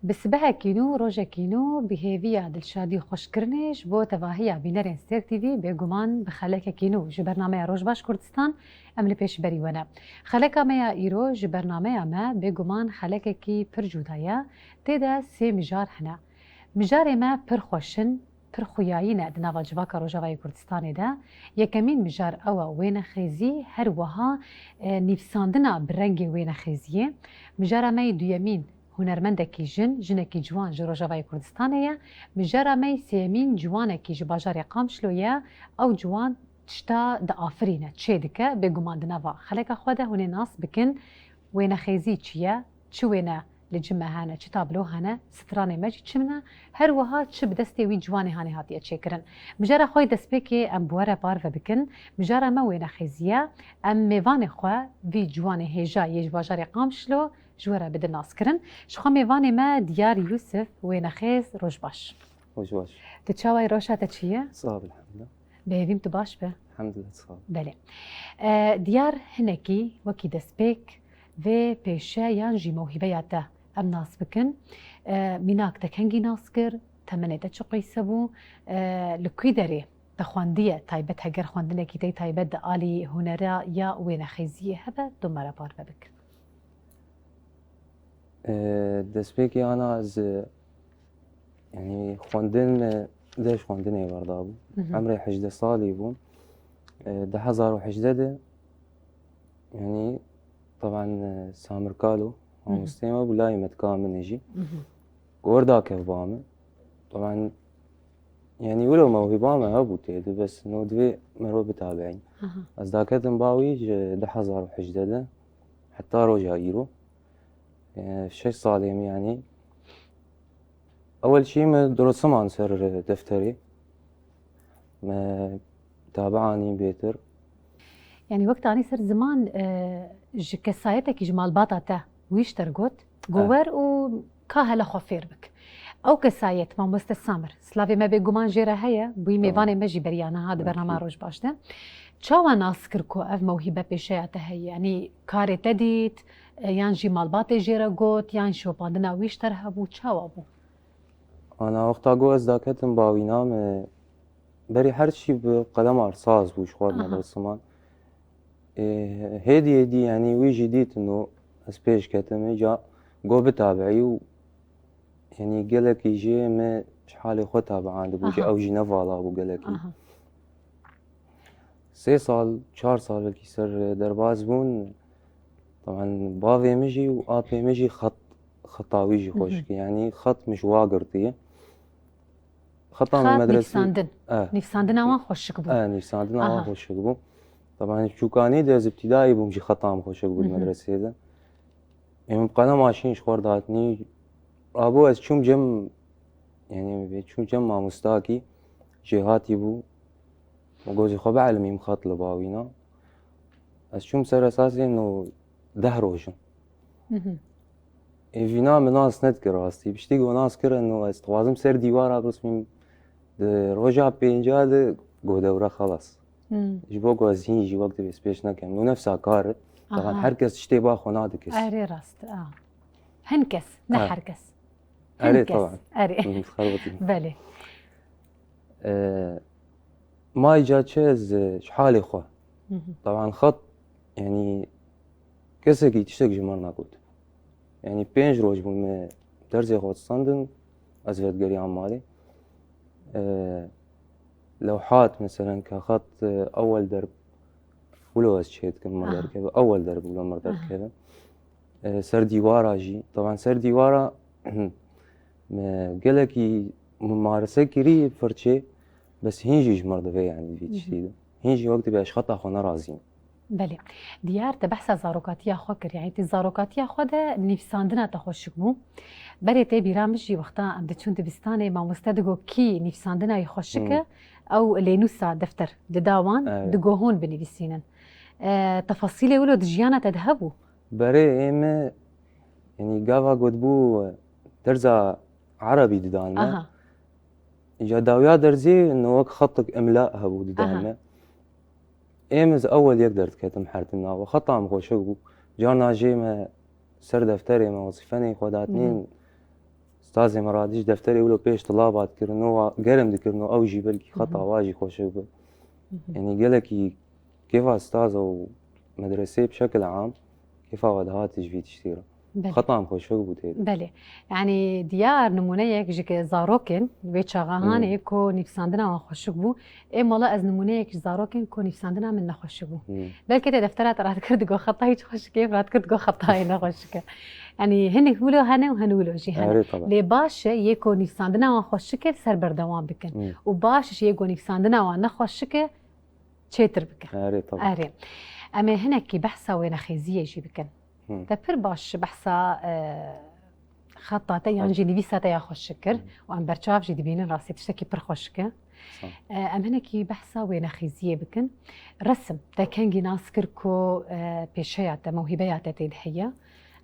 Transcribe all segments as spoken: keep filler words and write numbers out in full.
Bi sibehekî nû, rojekî nû, bi hêviya dilşadî û xweşkirinê ji bo tevahiya bînerên Sêr T V bêguman bi xelekekî nû ji bernameya Roj Baş Kurdistan em li pêşberî we ne. Xeleka me ya îro ji bernameya me bêguman xelekekî pir cuda ye. Tê de sê mijar hene. Mijarê me pir xweş in, pir xuyayî ne di nava civaka Rojavayê Kurdistanê de. Yekemîn mijar ew e, wênexêzî, her wiha, e, nivîsandina bi rengê wênexêziyê. Mijara me yê duyemîn hunermendekî jin, jinekî ciwan ji Rojavayê Kurdistanê ye. Mijara me yê sêyemîn ciwanekî ji bajarê Qamişlo ye. Ew ciwan tişta diafirîne, çêdike, bêguman di nava xeleka xwe de hûn ê nas bikin. Wênexêzî çi ye? Çi wêne li cim me hene, çi tablo hene, stranê me jî çi ne, her wiha çi bi destê wî ciwanê hanê hatiye çêkirin. Mijara xwe yê destpêkê em bi we re parve bikin. Mijara me wênexêzî ye. Em mêvanê xwe vî ciwanê hêja yê ji bajarê Qamişlo ji we re bidin naskirin. Ji xwe mêvanê me Diyar Yûsif, wênexêz, roj baş. Roj baş. Tu çawa yî, rewşa te çi ye? Sax ol, elhamdulillah. Bi hêvîm tu baş be. Elhamdulillah, sax ol. Belê. E, Diyar, hinekî wekî destpêk vê pêşe yan jî mewhîbeya te em nas bikin. E, mînak te kengî nas kir, temenê te çi qîse bû, e, li kû derê te xwendiye taybet, heger xwendinekî te yê taybet di alî hunera ya wênexêziyê hebe, tu me re parve bik. E, destpêkê ana ez, e, yanî xwendin, e, dej xwendinê berdabû. Mhm. Emrê hejdeh salî bûm. E, du hezar û hejdeh de, yanî, taban, e, Samir Kalo, mhm, mamosteyê me bû, layê me dika min jî. Mhm. Ku wir dakev ba min. Taban, yanî wilo mewhîba me hebû tê de, bes no divê merov bitabeîn. Aha. Ez daketim ba wî ji du hezar û hejdeh de heta roja îro. E, şeş salê min yanî. Ewel çî me dirosiman ser defterê. Me tabe anîn bêtir. Yanî wek te anî ser ziman, e, ji kesayetekî ji malbata te wî ji te re got, go, eh, wer û ka hele xwe fêr bik. Ew kesayet, mamoste Samir, silavê me bêguman jê re heye, bûyî, tamam, mêvanê me jî beriya niha di bernama Roj Baş de. Çawa nas kir ku ev mewhîbe pêşeya te heye? Yanî karê te dît, e, yan jî malbatê jê re got, yan şopandina wî ji te re hebû, çawa bû? Ana wexta ku ez daketim bawîna me, berî her çî bi qelema saz bû ji xwe, aha, me disiman. Ê, hêdî hêdî, yanî wî jî dîtin û ez pêş ketim, îca got bitabeî û, yanî gelekî jê me ji halê xwe tabean dibû, jî, aha, ew jî ne vala bû gelekî. Aha. Sê sal, çar sal belkî ser derbas bûn. Taban bavê min jî û apê min jî xet, xeta wî jî, mhm, xweşik e. Yanî xet min ji wa girtiye. Xeta min, xet medresî nivîsandin. Eh. Nivîsandina wan xweşik bû. Eh, nivîsandina wan, aha, xweşik bû. Taban çûkanî de ez îbtîdayî bûm jî xeta min xweşik bû di, mhm, medresê de. Ê min bi qelema şîn ji xwe re dihatinî. Rabû ez çûm cem, yanî vê çûm cem mamostakî jêhatî bû. Min got ji xwe bielimîm xet li bawîna. Ez çûm ser esasê no deh roj in. Mhm. Ê vîna min nas nedikir rastî. Piştî ku nas kirin û ez dixwazim ser dîwara birismîm, di roja pênca de got dewre xelas. Hmm. Ji bo ku ez hîn jî wek divê ez pêş nekem. Û nefsa kar e. Aha. Taban her kes tiştê ba xwe nadike. Erê rast, a. Hin kes, ne, ha, her kes. Erê, hin kes, taban. Erê. Hı hı, xelbetî. Belê. Ee, ma îca çi ez, e, ji halê xwe. Hı hı. Taban xet, yanî kesekî tiştek ji min re negot. Yanî pênc roj bûn me dersê xwe distandin, ez vedigeriyan malê. E, lewhat, meselen, ke xet, e, ewel derb, wilo ez çê dikim, me, aha, derkeve, ewel derb wilo me, aha, derkeve. E, ser dîwara jî, taban ser dîwara me gelekî mumarese kirî firçê, bes hîn jî ji min re divê, yanî vî, hı hı, tiştî de. Hîn jî wek divê ez xeta xwe nerazîm. Belê. Diyar, te behsa zarokatiya xwe kir. Yanî te zarokatiya xwe de nivîsandina te xweşik bû. Berê tê bîra min jî wexta em diçûn dibistanê, mamoste digo kî nivîsandina wî xweşik e, hmm, ew lênûsa defter dida wan, evet, digo hûn binivîsînin. E, tefasîlê wilo di jiyana te de hebû? Berê ê me, yanî gava gotibû dersa erebî didan me. Aha. Îca dawiya dersê no wek xetik îmla hebû didan, aha, me. Êm ez ewel yek derdiketim her tim nava. Xeta min xweşik bû. Carna jê me ser defterê me wezîfenê xwe datnên, mhm, Stazê me radî ji defterê wilo pêş tilaba dikirin, wa germ dikirin û ew jî belkî xeta wa jî xweşik bi. Yanî gelekî kêfa staza û medreseyê bi şekil am kêfa we dihat ji vî tiştî re. Belê. Xeta em xweşik bû tê de. Belê. Yanî diyar nimûneyek ji ke zarokên wê çaxa hanê ku nivîsandina wan xweşik bû. Ê mala ez nimûneyek ji zarokên ku nivîsandina min nexweşik bû. Hmm. Belkî te deftera te radikir digo xeta hîç xweşik e, radikir digo xeta yê nexweşik e. Yanî hinek wilo hene û hin wilo jî hene. Erê, tabii. Lê baş e yê ku nivîsandina wan xweşik e li ser berdewam bikin. Hmm. Û baş e yê ku nivîsandina wan nexweşik e çêtir bikin. Erê, tabii. Erê. Em ê hinekî behsa wênexêziyê jî bikin. Hmm. Te pir baş behsa, e, xeta te yan jî nivîsa te ya xweşik kir. Hmm. Û em berçav jî dibînin, rastî tiştekî pir xweşik e. Sağ ol. E, em hinekî behsa wênexêziyê bikin. Resim, te kengî nas kir ku, e, pêşeya te, mewhîbeya te tê de heye.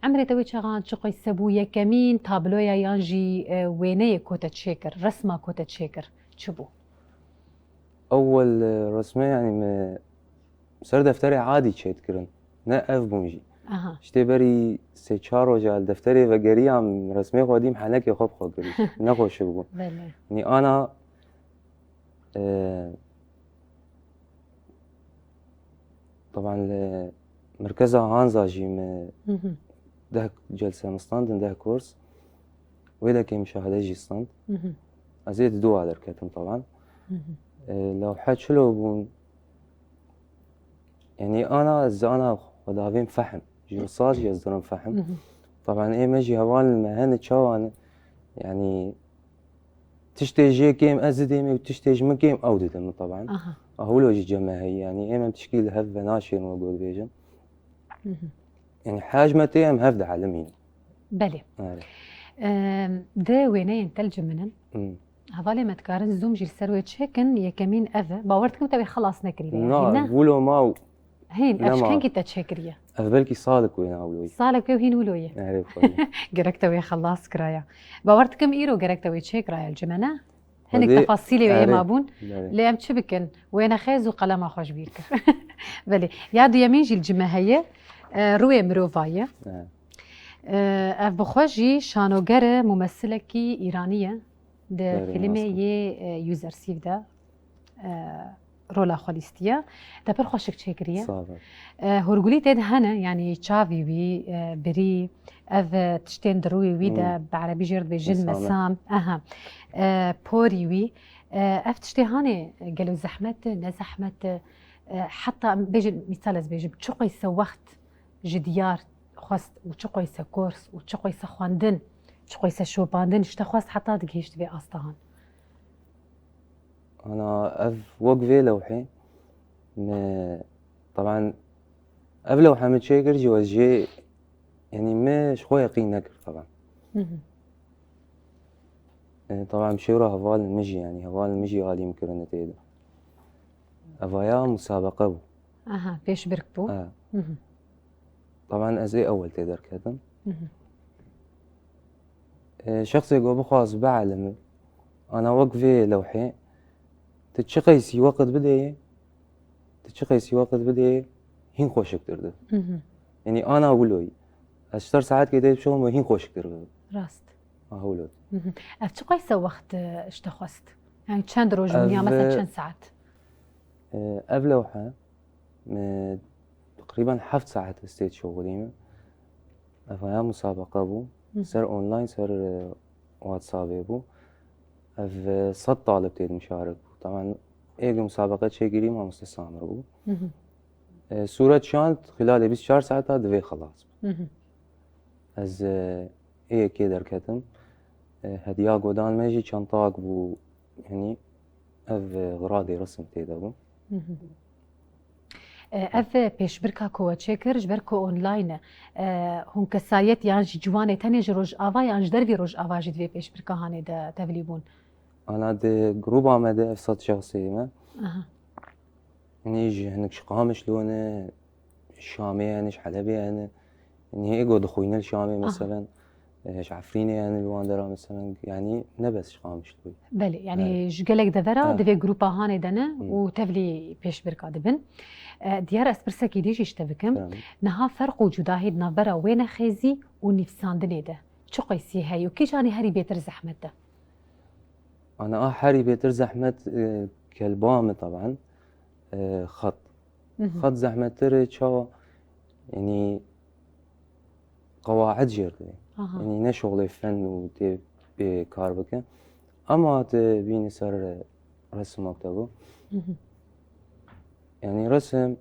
Emrê te wê çaxan çi qeyse bû, yekemîn tabloya yan jî, e, wêneyê ku te çêkir, resma ku te çêkir, çi bû? Ewel, e, resmê, yanî me ser defterê adî çêdikirin. Ne ev bûn jî. Aha. Ji tê berî sê çar roja li defterê vegeriyam, resmê xwe dîm henekê xwe bi xwe kirî. Nexweşik bû. Belê. Nî ana, e, taban li merkeza Hanza jî me deh celse me standin, deh kurs. Wê de kêm şahide jî stand. Ez ê di dua derketim taban. E, lewhe çilo bûn. Yanî ana, ez ana xwe davêm fehm. Ji wisa jî ez dirim fehm. Taban ê me jî hevalên me hene çawa ne. Yanî tiştê jê kêm ez didêm û tiştê ji min kêm ew dide min taban. Aha. A wilo jî cem me heye. Yanî ê me tişkî li hev venaşêrin wek ku dibêjin. Yanî hej me tê em hev dielimînin. Belê. Erê. Em, di wêneyên te li cim min in. Hmm. Hevalê me dikarin zoom jî li ser wê çêkin, yekemîn ev e. Bawer dikim te wê xelas nekirî be, Na, ne? Wilo ma û Hîn, ev ji kengî te çêkiriye? Ev belkî salek wê na wilo ye. Salek wê û hîn wilo ye. Erê, xwedî. Gerek te wê xelas kiraya. Bawer dikim îro gerek te wê çêkiraya li cim me, ne? Hinek tefasîlê wê ê mabûn. Erê. Lê em çi bikin? Wênexêz û qelema xwe ji bîr kir. Belê. Ya duyemîn jî li cim me heye. E, rûyê mirova ye. E, ev bi xwe jî şanoger e, mumesilekî îranî ye. Di fîlmê yê, e, User Sieve de, e, rola xwe lîstiye. Te pir xweşik çêkiriye. Sağ ol. E, hûrgulî tê de hene, yanî çavî wî, e, birî, ev, e, tiştên di rûyê wî de, bi erebî jê re dibêjin mesam. Mesam. Aha. E, porî wî. E, ev tiştê hanê gelo zehmet e, ne zehmet e? E, heta em bêjin, mîsal ez bêjim, çi qeyse wext ji diyar xwest û çi qeyse kors û çi qeyse xwendin, çi qeyse şopandin ji te xwest heta digihîşt vê asta han? Ana ev wek vê lewhê me, taban ev lewhe min çêkir jî ez jê, yanî me ji xwe yeqîn nekir taban. Hı hı. E, taban şêwra hevalên min jî, yanî hevalên min jî alî min kirine tê de. Evaya musabeqe bû. Aha, pêşbirk bû. E. Hı hı. Taban ez ê ewel tê derketim. Hı hı. E, şexsê ku bixwaz bielime, ana wek vê lewhê, tu çi qeysî weqt bidê, tu çi qeysî weqt bidê, hîn xweşiktir dibe. Hı hı. Yanî ana wilo ye. Ez çar saetkê tê bişixulime hîn xweşiktir bibe. Rast. Aha wilo. Hı hı. Ev çi qeyse wext, e, ji te xwest? Yani çend roj bûn ya mesela, e, çend saet? E, ev lewhe, e, teqrîben heft saet ez tê dişixulîme. Ev haya musabeqe bû. Hı. Ser online, ser, e, WhatsAppê bû. Ev, e, sed talib tê de muşarik bû. Taban êk musabeqe çêkirî mamoste Samir bû. Hı hı. E, sûret şand, xilalê bîst çar saeta divê xelas bû. Hı hı. Ez, e, ê yekê derketim. E, hediya godan me jî çantak bû. Yanî ev, e, xiradê resim tê de bû. Hı hı. E, ev pêşbirka ku we çêkir, ji ber ku online e, e, hûn kesayet yan jî ciwanê tenê ji Rojava yan ji dervî Rojava jî divê pêşbirka hanê de tevlî bûn? Ana di grûba me de ev sed şexsê me. Aha. Yanî ji hinek ji Qamişlo ne, Şamê hene, ji Helebê hene. Yanî ê ku dixwîne li Şamê, aha, meselen, e, ji Efrînê hene li wan dera, meselen, yanî ne bes ji Qamişloyê. Belê, yanî, evet, ji gelek devera, evet, di vê grûpa hanê de ne, hmm, û tevlî pêşbirka dibin. E, diyar ez pirsekî dî jî ji te bikim. Tamam. Niha ferq û cudahî di navbera wênexêzî û nivîsandinê de çi qeysî heye û kîjanî herî bêtir zehmet e? Ana a herî bêtir zehmet, e, kelba min taban, e, xet. Mhm. Xet zehmettir e, çawa? Yanî qewaid jêr dibê. Aha. Yanî ne şoxlê fen û tê pê kar bike. Ama te bîne ser resim wek te got. Mhm. Yanî resim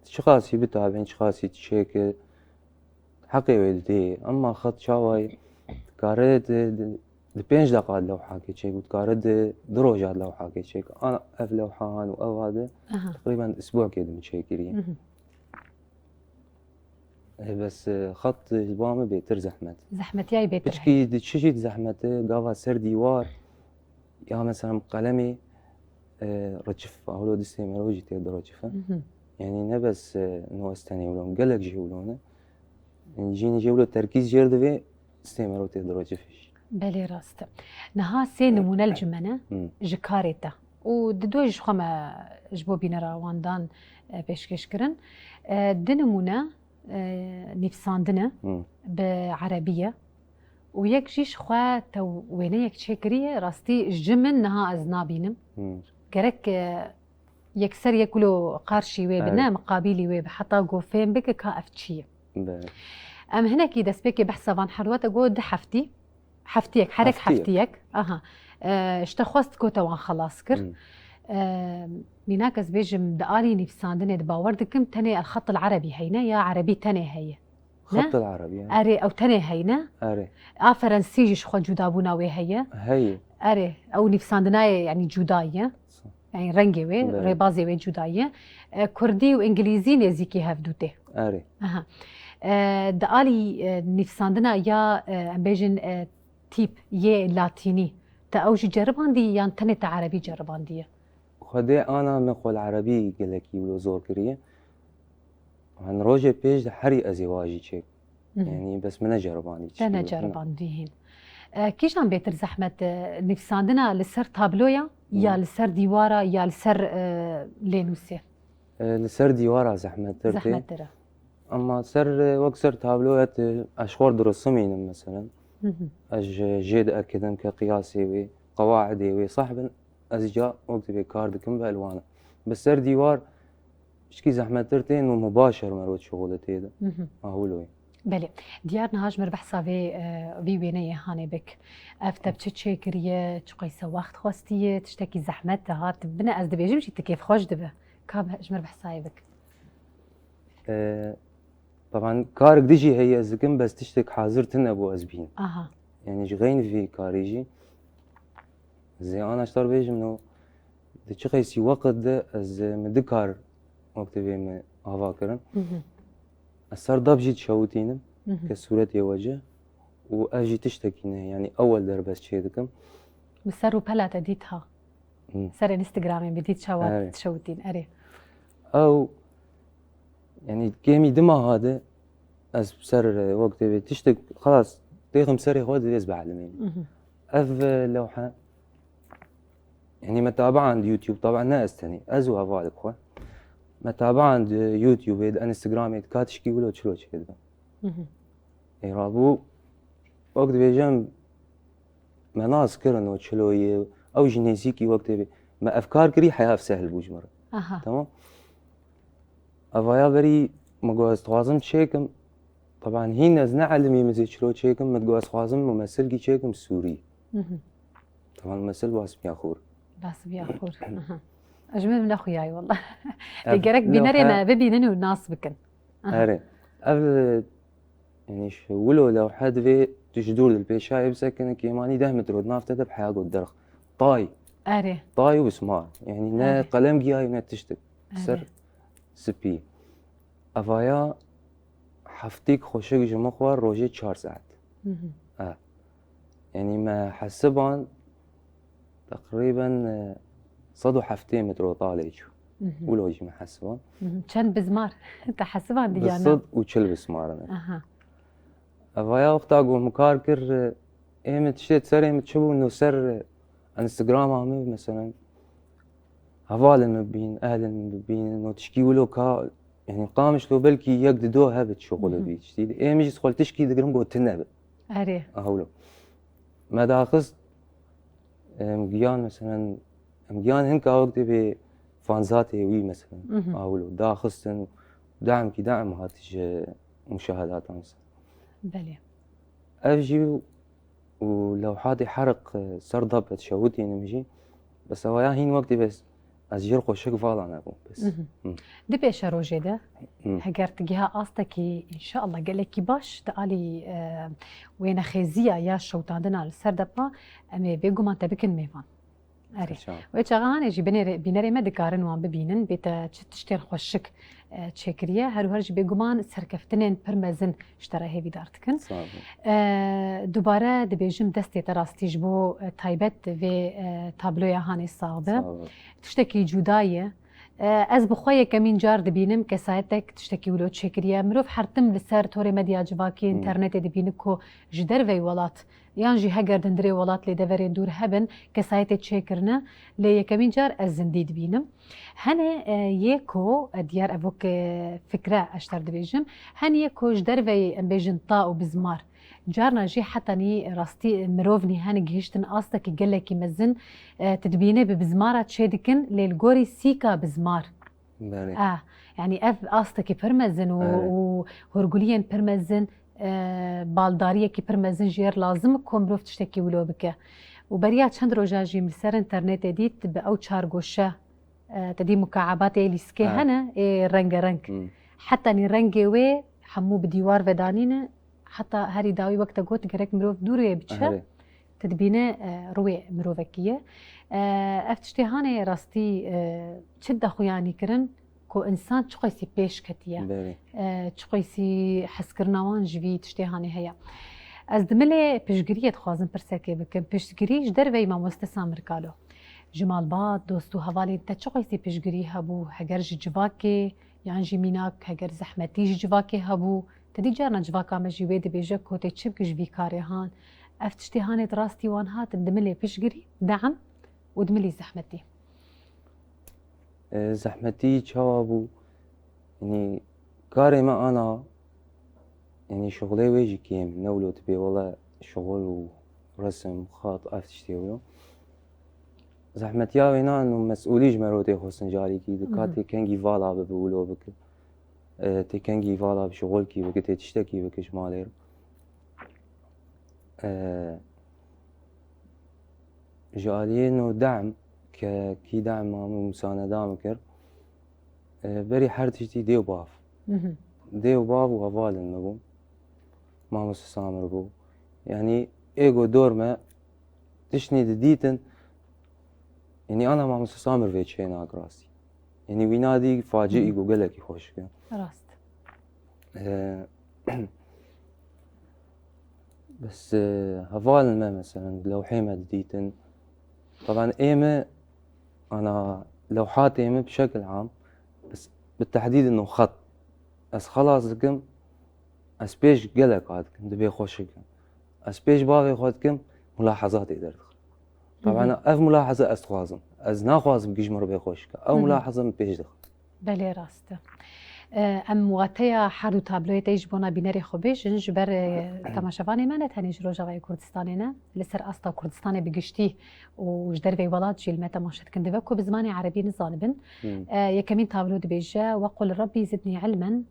çiqasî bitabên, çiqasî çêke heqê wê didê. Ama xet çawayê dikare di, di, di pênc deqa di lewhakê çêk û dikare di du roja di lewhakê çêk. An ev lewha han û ev hade Aha. teqrîben isbuekê di min çêkiriye. Mhm. E, bes, e, xet ji ba min bêtir zehmet. Zehmetiyayê bêtir heye. Piçkî di çi jî di zehmet e, gava ser dîwar, ya mesela bi qelemê, e, reçif, a wilo distê mero jî tê di reçif e. Mhm. Yanî ne bes, e, no ez tenê wilo, gelek jî wilo ne. Yanî cînî jî wilo terkîz jêr divê, distê mero tê di reçif jî. Belê rast e. Niha sê nimûne li cimene Hmm. ji karê te. Û di do jî ji xwe me ji bo bînera wan dan, e, pêşkêş kirin. E, di nimûne, e, nivîsandine Hmm. bi erebî ye. Û yek jî ji xwe te wêneyek çêkiriye, rastî ji min niha ez nabînim. Hmm. Gerek, e, yekser yek wilo qarşî wê bi, Evet. ne miqabîlî wê bi, heta ku fêm bike ka ev çi ye. Belê. Em hinekî destpêkê behsa van herwete got du heftî, heftiyek, herek Heftiyek. heftiyek. Aha. E, ji te xwest ku te wan xelas kir. Hmm. E, mînak ez bêjim, di alî nivîsandinê de bawer dikim, tenê el-xet el-erebî heyne ya erebî tenê heye. Ne? Xet el-erebî, ya. Erê, ew tenê heyne. Erê. A ferensî jî ji xwe cudabûna wê heye. Heye. Erê, ew nivîsandinayê, yanî cuda ye. Sa- Yanî rengê wê, Belê. rêbazê wê cuda ye. E, kurdî û îngilîzî nêzîkî hevdû tê. Erê. Aha. E, di alî, e, nivîsandina ya, e, em bêjin, e, tîp yê latînî, te ew jî ceribandî yan tenê te erebî ceribandiye? Xwedê ana min xwe li erebî gelekî wilo zor kiriye. Hin rojê pêş de herî ez ê wajî çêk. Mhm. Yanî bes min neceribandî Te tişkî wilo. neceribandî hîn. E, kîjan bêtir zehmet e, nivîsandina li ser tabloya ya Mhm. li ser dîwara ya li ser, e, lênûsê? E, li ser dîwara zehmettir tê. Zehmettir e. Ama ser, e, wek ser tabloya te ez xwe dirisimînim meselen. Mhm. Ez ji jê diekidin ke qiyasê wê, qewaidê wê sah bin, ez ca wek divê kar dikim bi elwana. Bi ser dîwar Pişkî zehmettir tên û mubaşer merwet şixulê tê de. Mhm. A wilo ye. Belê. Diyar niha ji mir behsa vê, e, vî wêneyê hanê bik. Ev te bi çi çêkiriye, çi qeyse wext xwestiye, tiştekî zehmet dihat, bine ez dibêjim jî tu kêfxweş dibe. Ka be-, ji mir behsayê bik. E, taban karek dijî heye ez dikim, bes tiştek hazir tune bû ez bînim. Aha. Yanî ji xeyn vî karî jî. Zê ana ji te re bêjim no, di çi qeysî weqit de ez, e, min du kar wek divê min ava kirin. Mhm. Ez ser dab jî dişewitînim, Mhm. ke sûretê wece û ev jî tiştekî ne, yanî ewel derbas çê dikim. Min ser rûpela te dît ha. Hmm. Serê Instagramê min dît çawa Erê. dişewitîn, erê. Ew, yanî kêmî du meha de ez ser, e, wek divê tiştek, xelas, têxim serê xwe divê ez bielmînim. Mhm. Ev, e, lewhe, yanî me tabian di YouTube, tabian ne ez tenê, ez û hevalek xwe. Me tabian di YouTubeê, di Instagramê, di ka tişkî wilo çilo çêdibe. Mhm. Ê rabû, wek dibêjim, me nas kirin o çilo ye, ew jî nêzîkî wek tê bê. Me ev kar kirî, heya ev sehl bû ji min re. Aha. Tamam. Evaya berî min got ez dixwazim çêkim. Taban hîn ez ne elimî min zê çilo çêkim, min got ez dixwazim mumesilkî çêkim sûrî. Mhm. Taban mumesil Basmiya Xûr. Basmiya Xûr. Aha. Ez ji min nexuyaye wela. Ev Lê gerek bînerê lewhe me bibînin û nas bikin. Aha. Erê. Ev, yanî ji wilo lewhe divê tu ji dûr di li pêşayê bisekine, kêmanî deh metro di nav te de bi heya got derx. Tay. Erê. Tay û bismar. Yanî ne Erê. qelem giyayî ne tiştik. Erê. Ser spî. Evaya heftêk xweşik ji min xwar rojê çar saet. Mhm. E. Yanî me hesiban teqrîben, e, sed û heftê metro talê çû. Mhm. Wilo jî me hesiban. Mhm. Çend bizmar? Te hesiban Bi diya na? sed û çil bismar in. Aha. Evaya wexta ku min kar kir, e, ê min tiştê serê min çi bû, no ser, e, Instagrama min, meselen, hevalên min bîn, ehlên min bîn, no tişkî wilo ka, yanî qamişlo belkî yek di do hebit şixulê Mhm. bî tiştî. Ê min jî xwe tişkî digirim got tune bi. Erê. Hewlo. Me daxist, em, giyan, meselen, em, giyan hinka wek dibê fanzatê wî, meselen, Mhm. hewlo. Daxistin, demkî dem hat ji muşahedatan ser. Belê. Ev jî û lewhatê Heriq, e, Serdab et şewitînim jî. Bes ewa ya hîn wek dibê ez jêr xweşik vala nebûm. Bes. Mhm. Hı. Di pêşerojê de Hı. heger tu giha astekî înşallah gelekî baş di alî, e, wênexêziya ya şewitandina li Serdaba, em ê bêguman te bikin mêvan. Erê. Sağ ol. Wê çaxa hanê jî binêrê, bînerê me dikarin wan bibînin, bê te çi tiştên xweşik, e, çêkiriye. Her û her jî bêguman serkeftinên pir mezin ji te re hêvîdar dikin. Sağ ol. E, dubare dibêjim destê te rastî ji bo, e, taybet vê, e, tabloya hanê sax be. Sağ ol. Tiştekî cuda ye. E, ez bi xwe yekemîn car dibînim kesayetek tiştekî wilo çêkiriye. Mirov her tim li ser torê medya civakî, Hmm. înternetê dibîne ku ji derveyî welat yan jî heger di hundirê welat lê deverên dûr hebin, kesayetê çêkirine. Lê yekemîn car ez zindî dibînim. Hene, e, yê ku, e, diyar ev wek, e, fikre ez ji te re dibêjim. Hene yê ku ji derveyî em bêjin ta û bizmar. Carna jî hetanî rastî mirovnî hene gihiştin astekî gelekî mezin, e, tu dibînî bi bizmara çê dikin, lê li gorî sîka bizmar. Belê. Ah, yanî ev astekî pir mezin û, Evet. û hûrguliyên pir mezin, e, baldariyekî pir mezin ji yer lazim e ku mirov tiştekî wilo bike. Û beriya çend roja jî min li ser înternetê dît bi ew çar goşe, e, te dî mukaebatê ê lîskê Evet. hene, ê rengereng. Hı. Hetanî rengê wê hemû bi dîwar vedanîne, heta herî dawî wek te got gerek mirov dûrê biçe. Erê. Tu dibîne, e, rûyê mirovekî ye. E, ev tiştê hanê rastî, e, çi daxuyanî kirin ku însan çiqasî pêş ketiye. Belê. E, çiqasî hezkirina wan ji vî tiştê hanê heye. Ez di milê piştgiriyê dixwazim pirsekê bikim. Piştgirî ji derveyî mamoste Samir Kalo. Ji malbat, dost û hevalên te çiqasî piştgirî hebû, heger ji civakê, yan jî mînak heger zehmetî ji civakê hebû, te dî carna civaka me jî wê dibêje ku tê çi bike ji vî karê han. Ev tiştê hanê di rastî wan hatin di milê piştgirî, de'm û di milî zehmetî. E, zehmetî çawa bû? Yanî karê me ana, yanî şixulê wê jî kêm, ne wilo dibê wele şixul û resim, xat, ev tiştê wilo. Zehmetiya wênan û mesûlî ji me re tê xwestin carîkî, di Mhm. katê kengî vala bibe, wilo bike. E, tê kengî vala bi şixulkî bike, tê tiştekî bike ji malê re. E, ji aliyê no dem, ke kî dem ma min musaneda min kir, e, berî her tiştî dê û bav. Mhm. Dê û bav û hevalên me bûn. Mamoste Samir bû. Yanî ê go dor me tiştnî didîtin, yanî ana mamoste Samir vê çê nak rastî. Yanî wîna dî faciî Mhm. go gelekî xweşik e. Rast. E, bes, e, hevalên me, meselen, lewhê me didîtin. Taban ê me, ana, lewhatê me bi şekil am, bes bi tehdîd no xet. Ez xelas dikim, ez pêş gelek a dikim, dibê xweşik e. Ez pêş bavê xwe dikim, mulahezatê derdixim. Taban Mhm. ev mulaheze ez dixwazim. Ez naxwazim giş min re bê xweşik e. Ew Mhm. mulaheze min pêş dixim. Belê rast e. E, em wateya her du tabloyê te ji bona bînerê xwe bêjin, ji ber, e, temaşevanê me ne tenê ji Rojavayê Kurdistanê ne, li ser asta Kurdistanê bi giştî û ji derveyî welat jî li me temaşe dikin. Dibe ku bi zimanê erebî nizanibin. Hmm. E, yekemîn tablo dibêje, "Wequl Rabbî zidnî ilmen."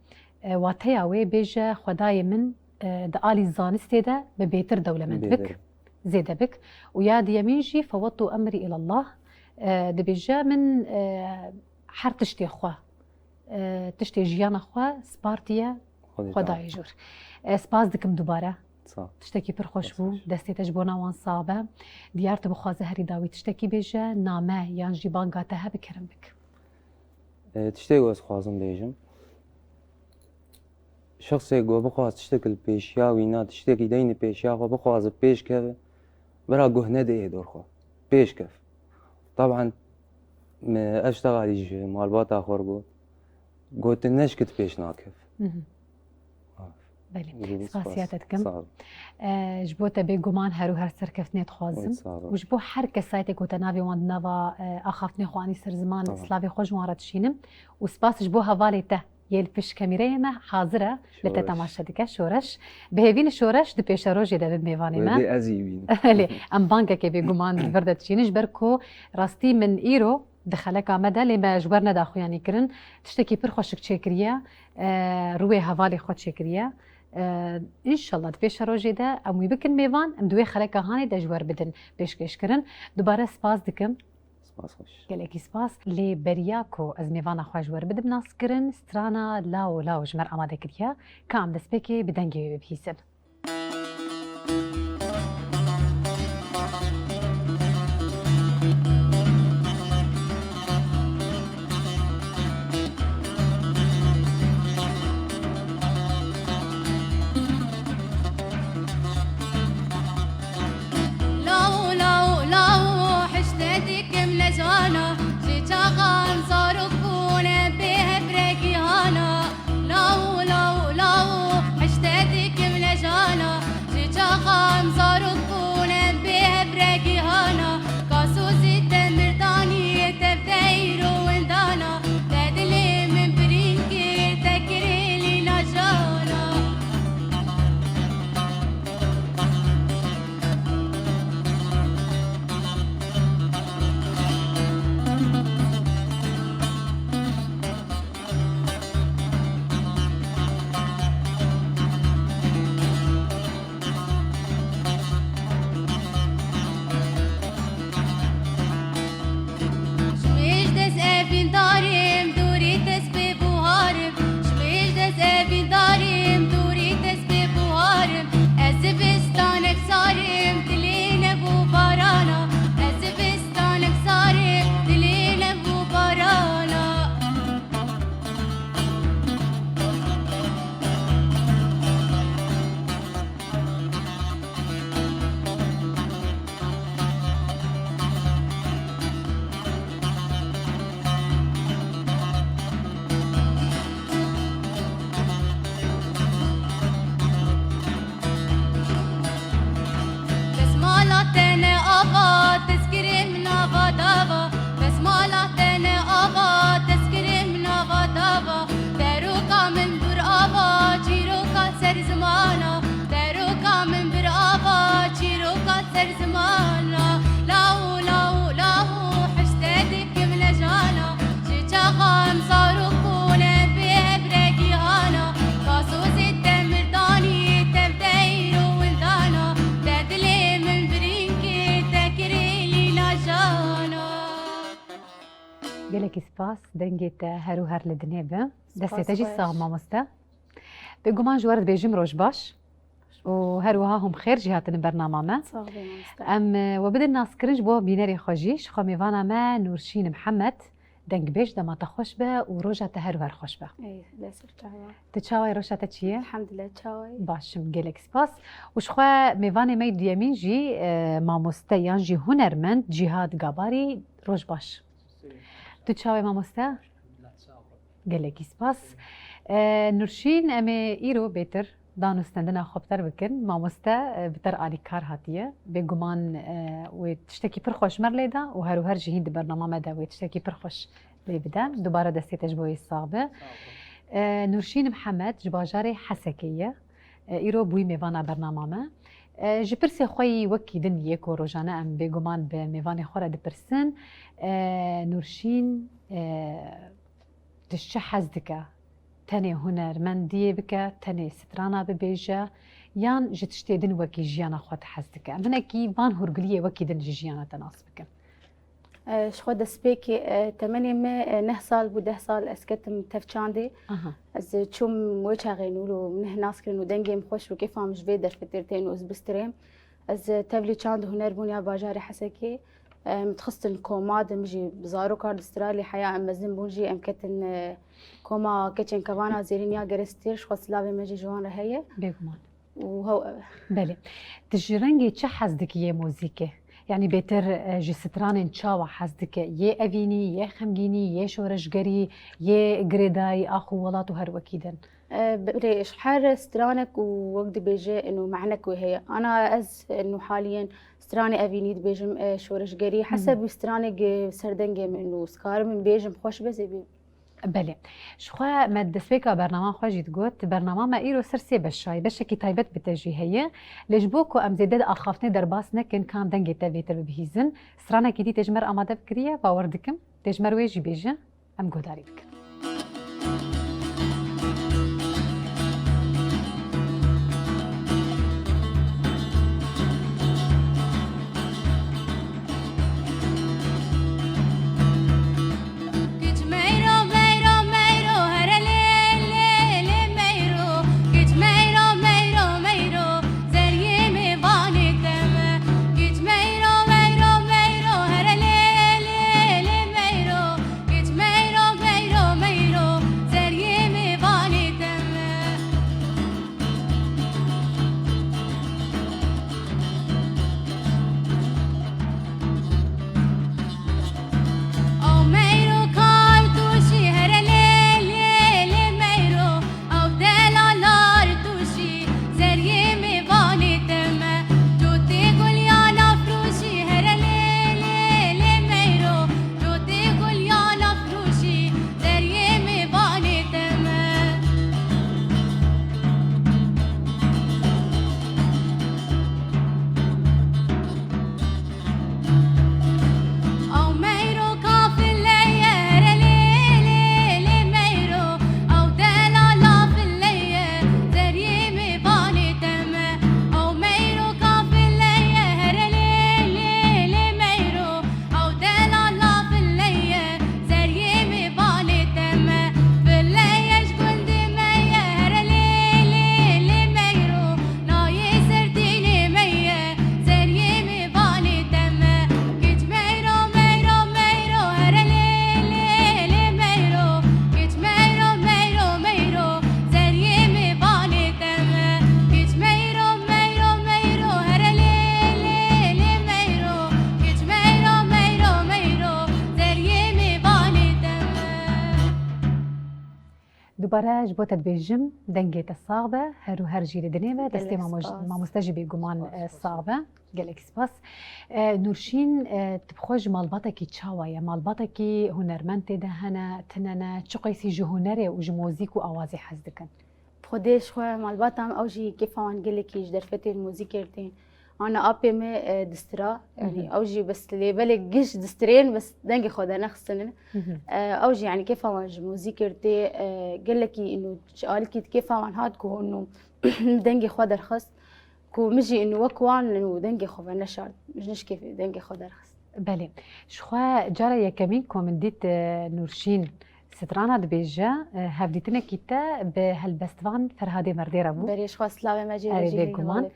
E, wateya wê bêje, "Xwedayê min, e, di alî zanistê de bi bêtir dewlemend bik." Bêtir. Zêde bik. Û ya diyemîn jî fewettu emrî îlallah, e, dibêje min, e, her tiştê xwe, e, tiştê jiyana xwe spartiye Xwedê Xwedayê jor. E, spas dikim dubare. Sağ ol. Tiştekî pir xweş Sağ ol. Bû. Destê te ji bona wan sax be. Diyar tu bixwaze herî dawî tiştekî bêje, name yan jî banga te hebe kerem bik. E, tiştê ku ez dixwazim bêjim. Şexsê ku bixwaz tiştek li pêşiya wî na, tiştekî deyne pêşiya xwe, bixwaze pêş keve, bira guh nede ê dor xwe. Pêş kev. Taban, me ev tişta xalî ji malbata xwe re got. Gotin neşkit pêş nakev. Mhm. Ha. Belê. Zû Spasiya spas. te dikim. Sağ ol. E, ji bo te bêguman her û her serkeftinê dixwazim. Oy, sağ ol. Û ji bo her kesayetê ku te navê wan di nava, e, axaftinê xwe anî ser ziman, Tamam. slavê xwe ji wan re dişînim. Û spas ji bo hevalê te. yê li pişt kamîreyê me hazir e, li te Şoreş. Temaşe dike. Şoreş. Bi hêvî li Şoreş di pêşerojê de bi mêvanê me. Wê ez jî bînim. Lê em bangekê bêguman li vir de diçînin, ji ber ku rastî min îro di xeleka me de, lê me ji wer neda xuyanî kirin, tiştekî pir xweşik çêkiriye, e, rûyê hevalê xwe çêkiriye. E, înşallah di pêşerojê de em wî bikin mêvan, em di wê xeleka hanê de ji wer bidin pêşkêşkirin. Dubare spas dikim. Spas xweş. Gelekî spas. Lê beriya ku ez mêvana xwe ji wer bidim naskirin, strana Lao Lao ji me re amade kiriye, ka em destpêkê bi dengê wê bibihîzin. Law, law, law, hişte dikim lejana, ji çaxan zarok bûne bê hev re gihana. Law, law, law, hişte dikim lejana, ji çaxan zarok bûne bê hev re gihana. Kasozî te mirdanî, tev te îro windana, te dilê min birîn kir, te kirê lîna jana. Ji mêj dest evîndarim, dûrî dest bê buharim. Ji mêj dest evîndarim, dûrî dest bê buharim. Ez zivistanek sarim, dilê nebû barana. Ez zivistanek sarim, dilê nebû barana. Destmala te ne ava, tezkirê min ava dava. Destmala te ne ava, tezkirê min ava dava. Deroka min bir ava, çîroka ser zimana. Deroka min bir ava, çîroka ser zimana. Law, law, law, hişte dikim lejana. Ji çaxan zarok bûne bê hev re gihana. Kasozê te mirdanî, tev te îro windana. Te dilê min birîn kir, te kirê lîna jana. Gelekî spas, dengê te her û her li dinê be. Destê te jî sax mamoste. Bêguman ji we re dibêjim roj baş. Û her wiha hûn bi xêr jî hatine bernama me. Sax be mamoste. Em, e, we bidin naskirin ji bo bînerê xwe jî. Ji xwe mêvana me Nûrşîn Mihemed, dengbêj, dema te xweş be û roja te her û her xweş be. Ey, dest çawa. Tu çawa yî, roja te çi ye? Elhamdulillah, çawa yî? Baş im, gelek spas. Û ji xwe mêvanê me yî duyemîn jî, e, mamoste yan jî hunermend Cîhad Gabarî, roj baş. Tu çawa yî mamoste? Gelekî spas. E, Nurşîn, em ê îro bêtir dan û stendina xwe bi te re bikin. Mamoste, e, bi te re alîkar hatiye. Bêguman, e, wê tiştekî pir xweş ji me re lê da û her û her jî hîn di bernama me de wê tiştekî pir xweş lê bide. Dubare destê te ji bo wê sax be. E, Nurşîn Mihemed ji bajarê Hesekê ye. E, îro bûyî mêvana bernama me. E, ji pirsê xwe yî wekî din yê ku rojane em bêguman bi mêvanê xwe re dipirsin. E, Nurşîn, e, tu ji çi hez dike? Tenê hunermendiyê bike, tenê strana bibêje, yan ji tiştê din wekî jiyana xwe tu hez dike? Em hinekî van hûrgiliyê wekî din ji jiyana te nas bikin. E, ji xwe destpêkê, e, temenê me, e, neh sal bû, deh sal ez ketim tev çandê. Aha. Ez, e, çûm wê çaxê nû û neh nas kirin û dengê min xweş û kêfa min ji vê derfetê re tên û ez bistirêm. Ez, e, tevlî çand û hunerbûn ya bajarê Hesekê, e, min dixistin koma de, min jî zarokar di stra lê heya em mezin bûn jî em ketin, e, koma keçên kevana Zêrîn ya Gerestîr, ji xwe silavê me jî ji wan re heye. Bêguman. Û hew ev e. Belê. Tu ji rengê çi hez dikî yê muzîkê? Yanî bêtir, e, ji stranên çawa hez dike? Yê evînî, yê xemgînî, yê şoreşgerî, yê girêdayî, ax û welat û her wekî din? E, belê, ji her stranek û wek dibêje, ino menek wê heye. Ana ez, ino haliyen stranê evînî dibêjim, e, şoreşgerî. Hı hı. Heseb wî stranê gi-, ser dengê min û ez karim bêjim xweş be zêbî. Belê. Ji xwe me destpêka bernama xwe jî digot, bernama me îro ser sê beşa ye. Beşekî taybet bi te jî heye. Lê ji bo ku em zêde di axaftinê derbas nekin, ka em dengê te vêtir bibihîzin. Stranekî dî tê ji me re amade bikiriye, bawer dikim. Tê ji me re wê jî bêje, em guhdarî bikin. Dubare ji bo te dibêjim, dengê te sax be, her û her jî li dinê be, destê Gelek mamo-, spas. Mamoste jî bêguman, Spas, e, spas. Sax be. Gelek spas. E, Nûrşîn, e, tu bi xwe ji malbatekî çawa ye? Malbatekî hunermend tê de hene, tine ne? Çi qeysî ji hunerê û ji muzîk û awazê hez dikin? Xwedê ji xwe malbata min, ew jî kêfa wan gelekî ji derfetê muzîkê tê. Ana apê me, e, distira, yani Mhm. ew jî bes lêbelê giş distirên, bes dengê xwe dernexistine. Mhm. E, ew jî yani kêfa wan ji muzîkê tê, e, gelekî ino ji alîkî kêfa wan hat ku ino dengê xwe derxist. Ku min jî û wek wan û dengê xwe veneşart, min ji nişkê dengê xwe derxist. Belê. Ji xwe cara yekemîn ku min dît, e, Nûrşîn strana dibêje, e, hevdîtinekî te bi helbestvan Ferhadê Merdê re bû. Berê ji xwe slavê me jê Erê, re jî bêguman.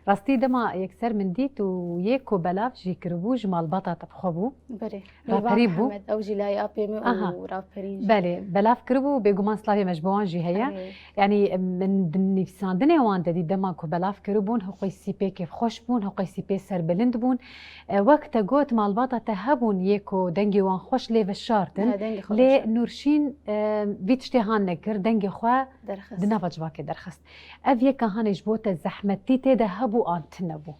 Rastî dema yekser min dît û yê ku belav jî kiribû ji malbata te bi xwe bû. Berê. Raperî Mêvan bû. Mihemed, ew jî layê apê min û Aha. raperîn jî. Belê, belav kiribû, bêguman slavê me ji bo wan jî heye. Erê. Yanî, min di nivîsandinê wan de dî dema ku belav kiribûn, hiqûysî pê kêfxweş bûn, hiqûysî pê serbilind bûn. E, wek te got, malbata te hebûn yê ku dengê wan xweş lê veşartin. Ha, dengê xwe Lê veşart. Nûrşîn, e, vî tiştê han nekir, dengê xwe Derxist. di nava civakê derxist. Ev yeka hanê ji bo te zehmetî tê de hebû an tune bû?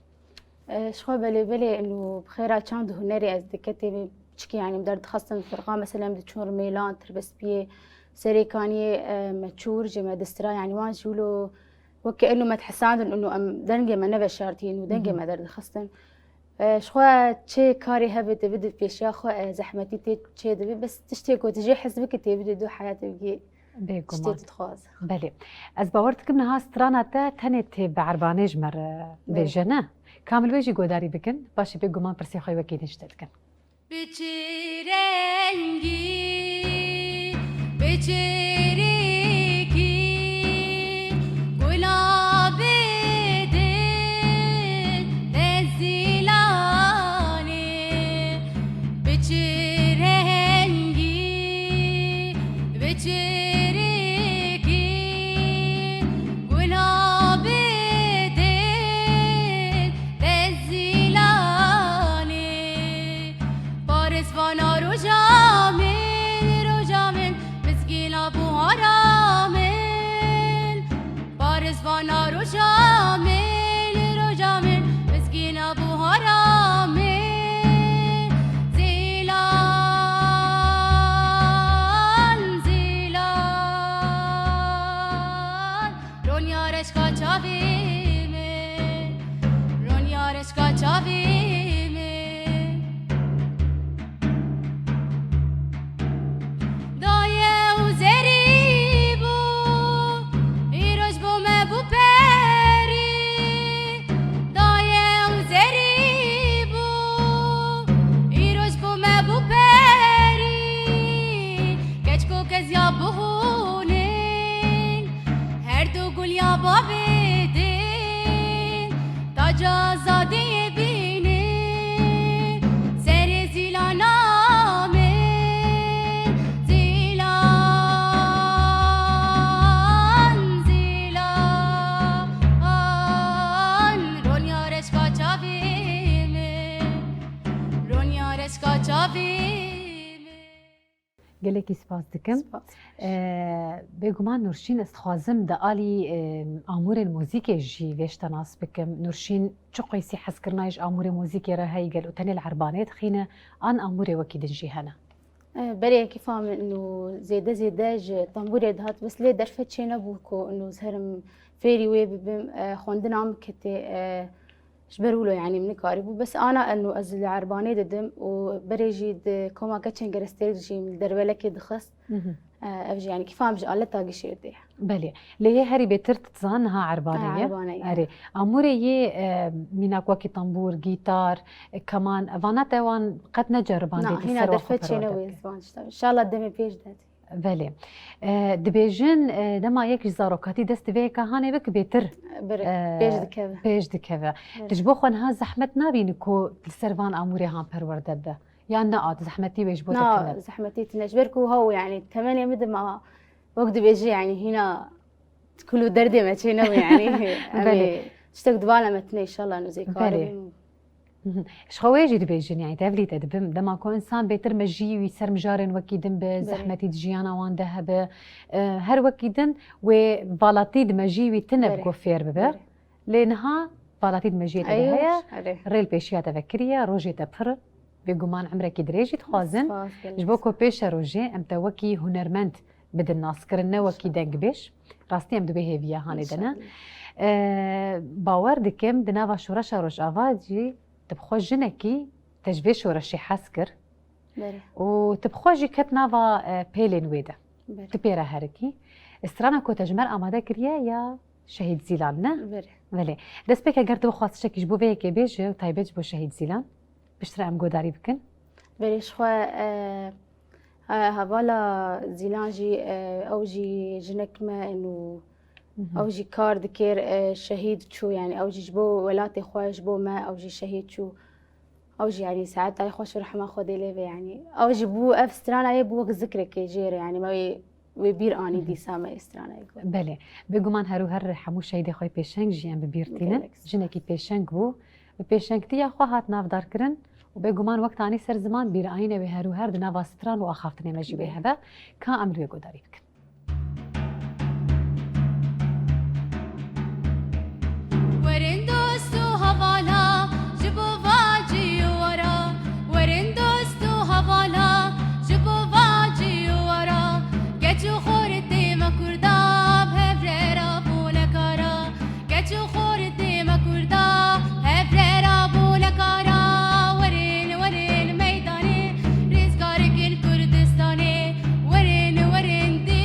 E, ji xwe belê belê û bi xêra çand û hunerê ez diketê çikî, yanî em derdixistin firqa, mesela em diçûn Rimêlan, Tirbespiyê, Serêkaniyê, e, me çûr jê me distira, yanî wan jî wilo weke eno me dihesandin û em dengê me neveşartî û dengê Hı hı. me derdixistin. E, ji xwe çi karê hebe tê bide pêşiya xwe, e, zehmetî tê çê dibe, bes tiştê ku tu jê hez bikî tê bide du heyatê bigê Bêguman. Tiştê tu dixwaze. Belê. Ez bawer dikim niha strana te tenê tê bi erbanê ji me re Belê. bêje, ne? Kamil wê jî guhdarî bikin, paşê bêguman pirsê xwe wekî din ji te dikin. Bi çi rengî, bi çi rêkî, gulabê dil te zîlanê. Bi çi rengî, bi çi rêkî, gulabê dil te zîlanê. Parisvana roja min, roja min, mizgîna bo Çika çavê min daye û zerî bû, îroj bo me bû perî. Daye û zerî bû, îroj bo me bû perî. Keçko keziya bihûnin, her du gul ya bavê din, taca azadiyê bînin, serê zîlana min, zîlan, zîlan, ronya reşka çavê min, ronya reşka çavê min. Gelekî spas dikim. Spas. Ee, bêguman Nurşîn, ez dixwazim di alî, e, amûrên muzîkê jî vê ji te nas bikim. Nurşîn çi qeysî hezkirina ji amûrê muzîkê re heye, gelo tenê li erbanê dixîne, an amûrê wekî din jî hene? E, berê yekî fam in û zêde zêde ji tembûrê dihat, bes lê derfet çênebû ku û ez herim fêrî wê bibim, e, xwendina min ketê, e, Ji ber wilo, yanî min nikarîbû. Bes ana eno ez li erbanê didim û berê jî di koma keçên gerestêrk jî min li derwelekê dixist. Mhm. E, ev jî, yanî kîfa min ji aleta gişêrdê ye. Belê. Lê yê herî bêtir tu dizan niha erbanê Ha, ye? Erbanê ye. Erê. Amûrê yê, e, mînak wekî tembûr, gîtar, e, keman, vana te wan qet neceribandê Na, tu hîna ser wa xwe derfet çêne perwerde wê bike? Ziman işte. İnşallah demê pêş de. Belê. E, dibêjin, e, dema yek ji zarokatî dest di vê yeka hanê bike bêtir, Bir, e, pêş dikeve. Pêş dikeve. Evet. Tu ji bo xwe niha zehmet nabînî ku li ser van amûrê han perwerde bibe? Ya na, zehmetî wê ji bo te Na, tune? Zehmetî tune. Ji ber ku haw, yani, temenê min dima wek dibêjî, yani, hîna kul û derdê me çê nebû, yani. Em Belê. ê tiştek di bala me tune, inşallah, nûzê Belê. karibin. Mhm. Ji xwe wê jî dibêjin, yani tevlî te dibim. Dema ku insan bêtir mejiyî wî ser mijarên wekî din bi, Belê. zehmetî di jiyana wan de hebe, e, her wekî din wê valatî di mejiyî wî tine Belê. bi ku fêr bibe. Belê. Lê niha valatî di mejiyê te de Eyû, heye, erê. rê li pêşiya te vekiriye, rojê te pir, bêguman emrekî dirêj jî dixwazin. Spas, gelek Ji bo ku pêşe rojê em te wekî hunermend bidin naskirin, ne wekî dengbêj. Rastî em di wê hêviya hanê de ne. İnşallah. Ee, bawer dikim di nava Şoreşa Rojava jî tu bi xwe jinekî te ji vê şoreşê hez kir. Belê. Û tu bi xwe jî ket nava, e, pêlên wê de. Belê. Tu pê re herikî. Strana ku te ji me re amade kiriye ya Şehîd Zîlan ne? Belê. Belê. Destpêk eger tu bixwaz tiştekî ji bo vê yekê bêje û taybet ji bo Şehîd Zîlan, piştre em godarî bikin. Belê, ji xwe, e, e, hevala Zîlan jî, e, ew jî jinek me in û Mhm. ew jî kar dikir, e, şehîd çû, yani ew jî ji bo welatê xwe, ji bo me, ew jî şehîd çû. Ew jî, yani, saetayê xweş û rehma Xwedê lê be, yani. Ew jî bû, ev strana yê bû wek zikrekê jê re, yani, me wê, wê bîr anî Mhm. dîsa me stranayê got. Belê. Bêguman her û her hemû şehîdê xwe pêşeng jî em bi bîr tînin. Gelek spas. Jinekî pêşeng bû. Bi pêşengtiya xwe hat navdarkirin û bêguman wek tanî ser ziman bîrayîne wê her û her di nava stran û axaftinê me jî wê Belê. hebe. Ka em li wê guhdarî bikin. Werin dost û hevala ji bo va cîwara. Werin dost û hevala ji bo va cîwara. Keç û xortê me Kurda bi hev re rabûne kara. Keç û xortê me Kurda hev re rabûne kara. Werin, werin meydanê, rêzgarek in Kurdistanê. Werin, werin dê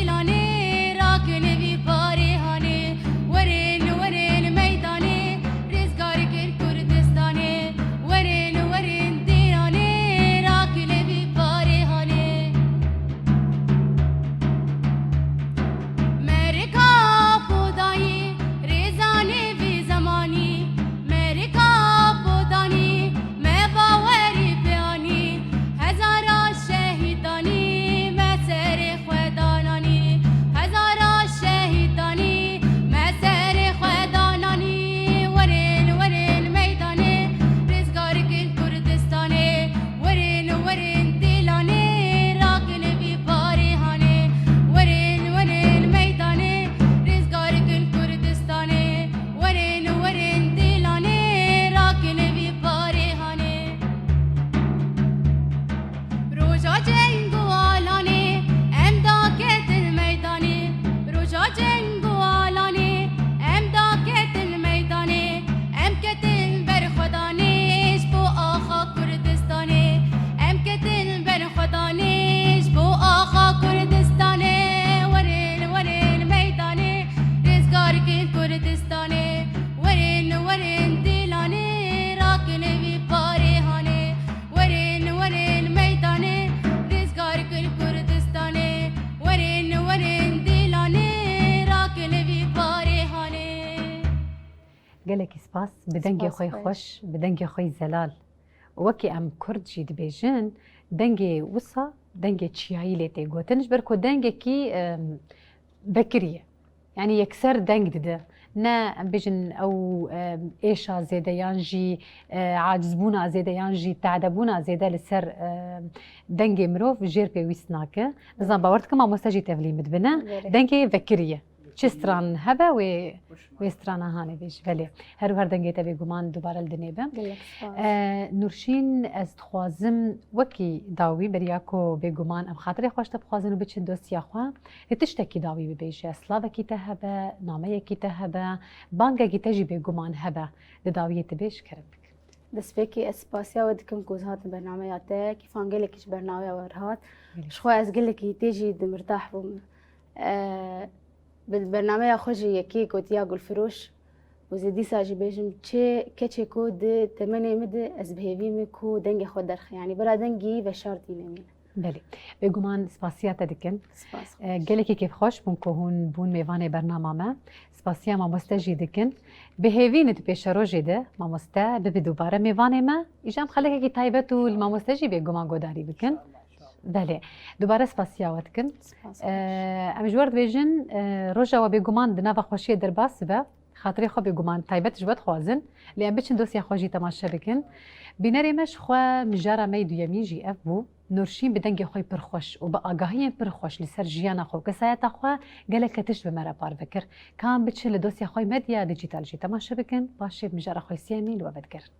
Spas, bi dengê xwe xweş, bi dengê xwe zelal. Wekî em Kurd jî dibêjin, dengê wisa, dengê çiyayî lê tê gotin, ji ber ku dengekî, em, vekirî ye. Yanî yekser deng dide. Ne, em bêjin, ew, em, êşa zêde yan jî, e, acizbûna zêde yan jî tehdebûna zêde li ser, em, dengê mirov jêr pêwîst nake. Nizam, bawer dikim mamoste jî tevlî min dibine. Dengê vekirî ye. Çi stran hebe wê, wê strana hanê bêjî. Belê. Her û her dengê te bêguman dubare li dinê be. Gelek spas. E, Nurşîn, ez dixwazim wekî dawî beriya ku bêguman em xatirê xwe ji te bixwazin û biçin dosya xwe. Lê tiştekî dawî bibêje. Slavekî te hebe, nameyekî te hebe, bangekî te jî bêguman hebe. Di dawiyê tu bêj, kerem bik. Destpêkê ez spasiya we dikim ku ez hatim bernameya te, kîfan gelekî ji bernameya we re hat. Gelek. Ji xwe ez gelekî tê jî dimirtah bûm. E, bi bernameya xwe jî yekê gotiya Gulfiroş û zê dîsa jî bêjim, çi keçê ku di temenê min de ez bi hêvî me ku dengê xwe derxe. Yanî bira dengî veşartî nemîne. Belê. Bêguman spasiya te dikin. Spas. E, gelekî kêfxweş bûn ku hûn bûn mêvanê bernama me. Spasiya mamoste jî dikin. Bi hêvî ne di pêşerojê de mamoste bibe dubare mêvanê me. Îja em xelekekî taybet û li mamoste jî bêguman godarî bikin. Belê. Dubare spasiya we dikin. Spas. E, em ji we re dibêjin, e, roja we bêguman di nava xweşiyê derbas bibe. Xatirê xwe bêguman taybet ji we dixwazin. Lê em biçin dosya xwe jî temaşe bikin. Bînerê me, ji xwe mijara me yê duyemîn jî ev bû. Nurşîn bi dengê xwe pir xweş û bi agahiyên pir xweş li ser jiyana xwe û kesayeta xwe gelek tişt bi me re parve kir. Ka em biçin li dosya xwe medya dîjîtal jî temaşe bikin, paşê mijara xwe sêyemîn li we vedigerin.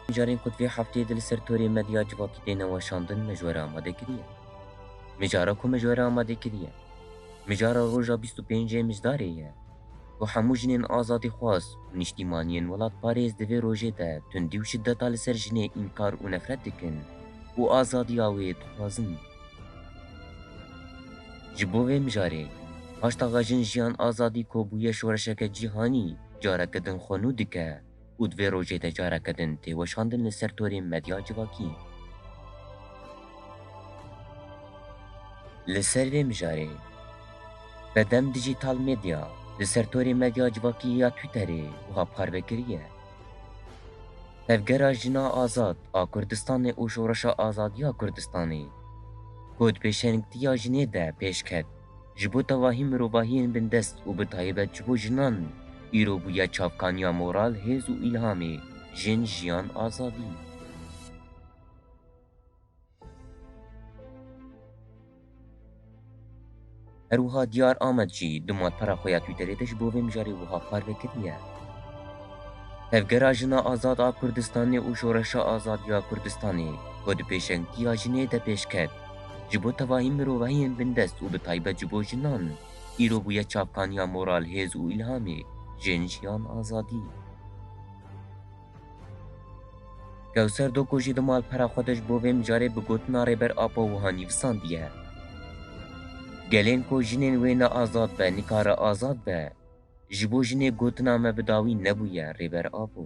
Mijarên ku di vê hefteyê de li ser torê medya civakî têne weşandin, me ji we re amade kiriye. Mijara ku me ji we re amade kiriye, mijara roja bîst û pêncê Mijdarê ye, ku hemû jinên azadîxwaz û niştîmaniyên welatparêz di vê rojê de tundî û şideta li ser jinê înkar û nefret dikin û azadiya wê dixwazin. Ji bo vê mijarê, Haştaxa Jin Jiyan Azadî ku bûye şoreşeke cîhanî, careke din xwe nû dike û di vê rojê de careke din tê weşandin li ser torên medya civakî. Li ser vê mijarê, Bedem Digital Media li ser torê medya civakî ya Twitterê wiha parve kiriye. Tevgera Jina Azad a Kurdistanê û Şoreşa Azadiya Kurdistanê, ku di pêşengtiya jinê de pêş ket, ji bo tevahî mirovahiyên bindest û bi taybet ji bo jinan, îro bûye çavkaniya moral, hêz û îlhamê Jin, Jiyan, Azadî. Her wiha Diyar Amed jî di malpera xwe ya Twitterê de ji bo vê mijarê wiha parve kiriye. Tevgera Jina Azad a Kurdistanê û Şoreşa Azadiya Kurdistanê, ku di pêşengtiya jinê de pêş ket, ji bo tevahî mirovahiyên bindest û bi taybet ji bo jinan, îro bûye çavkaniya moral, hêz û îlhamê Jin, Jiyan, Azadî. Kewser Doko jî di malpera xwe de ji bo vê mijarê bi gotina Rêber Apo wiha nivîsandiye: Gelên ku jinên wê ne azad be, nikare azad be. Ji bo jinê gotina me bi dawî nebûye, Rêber Apo.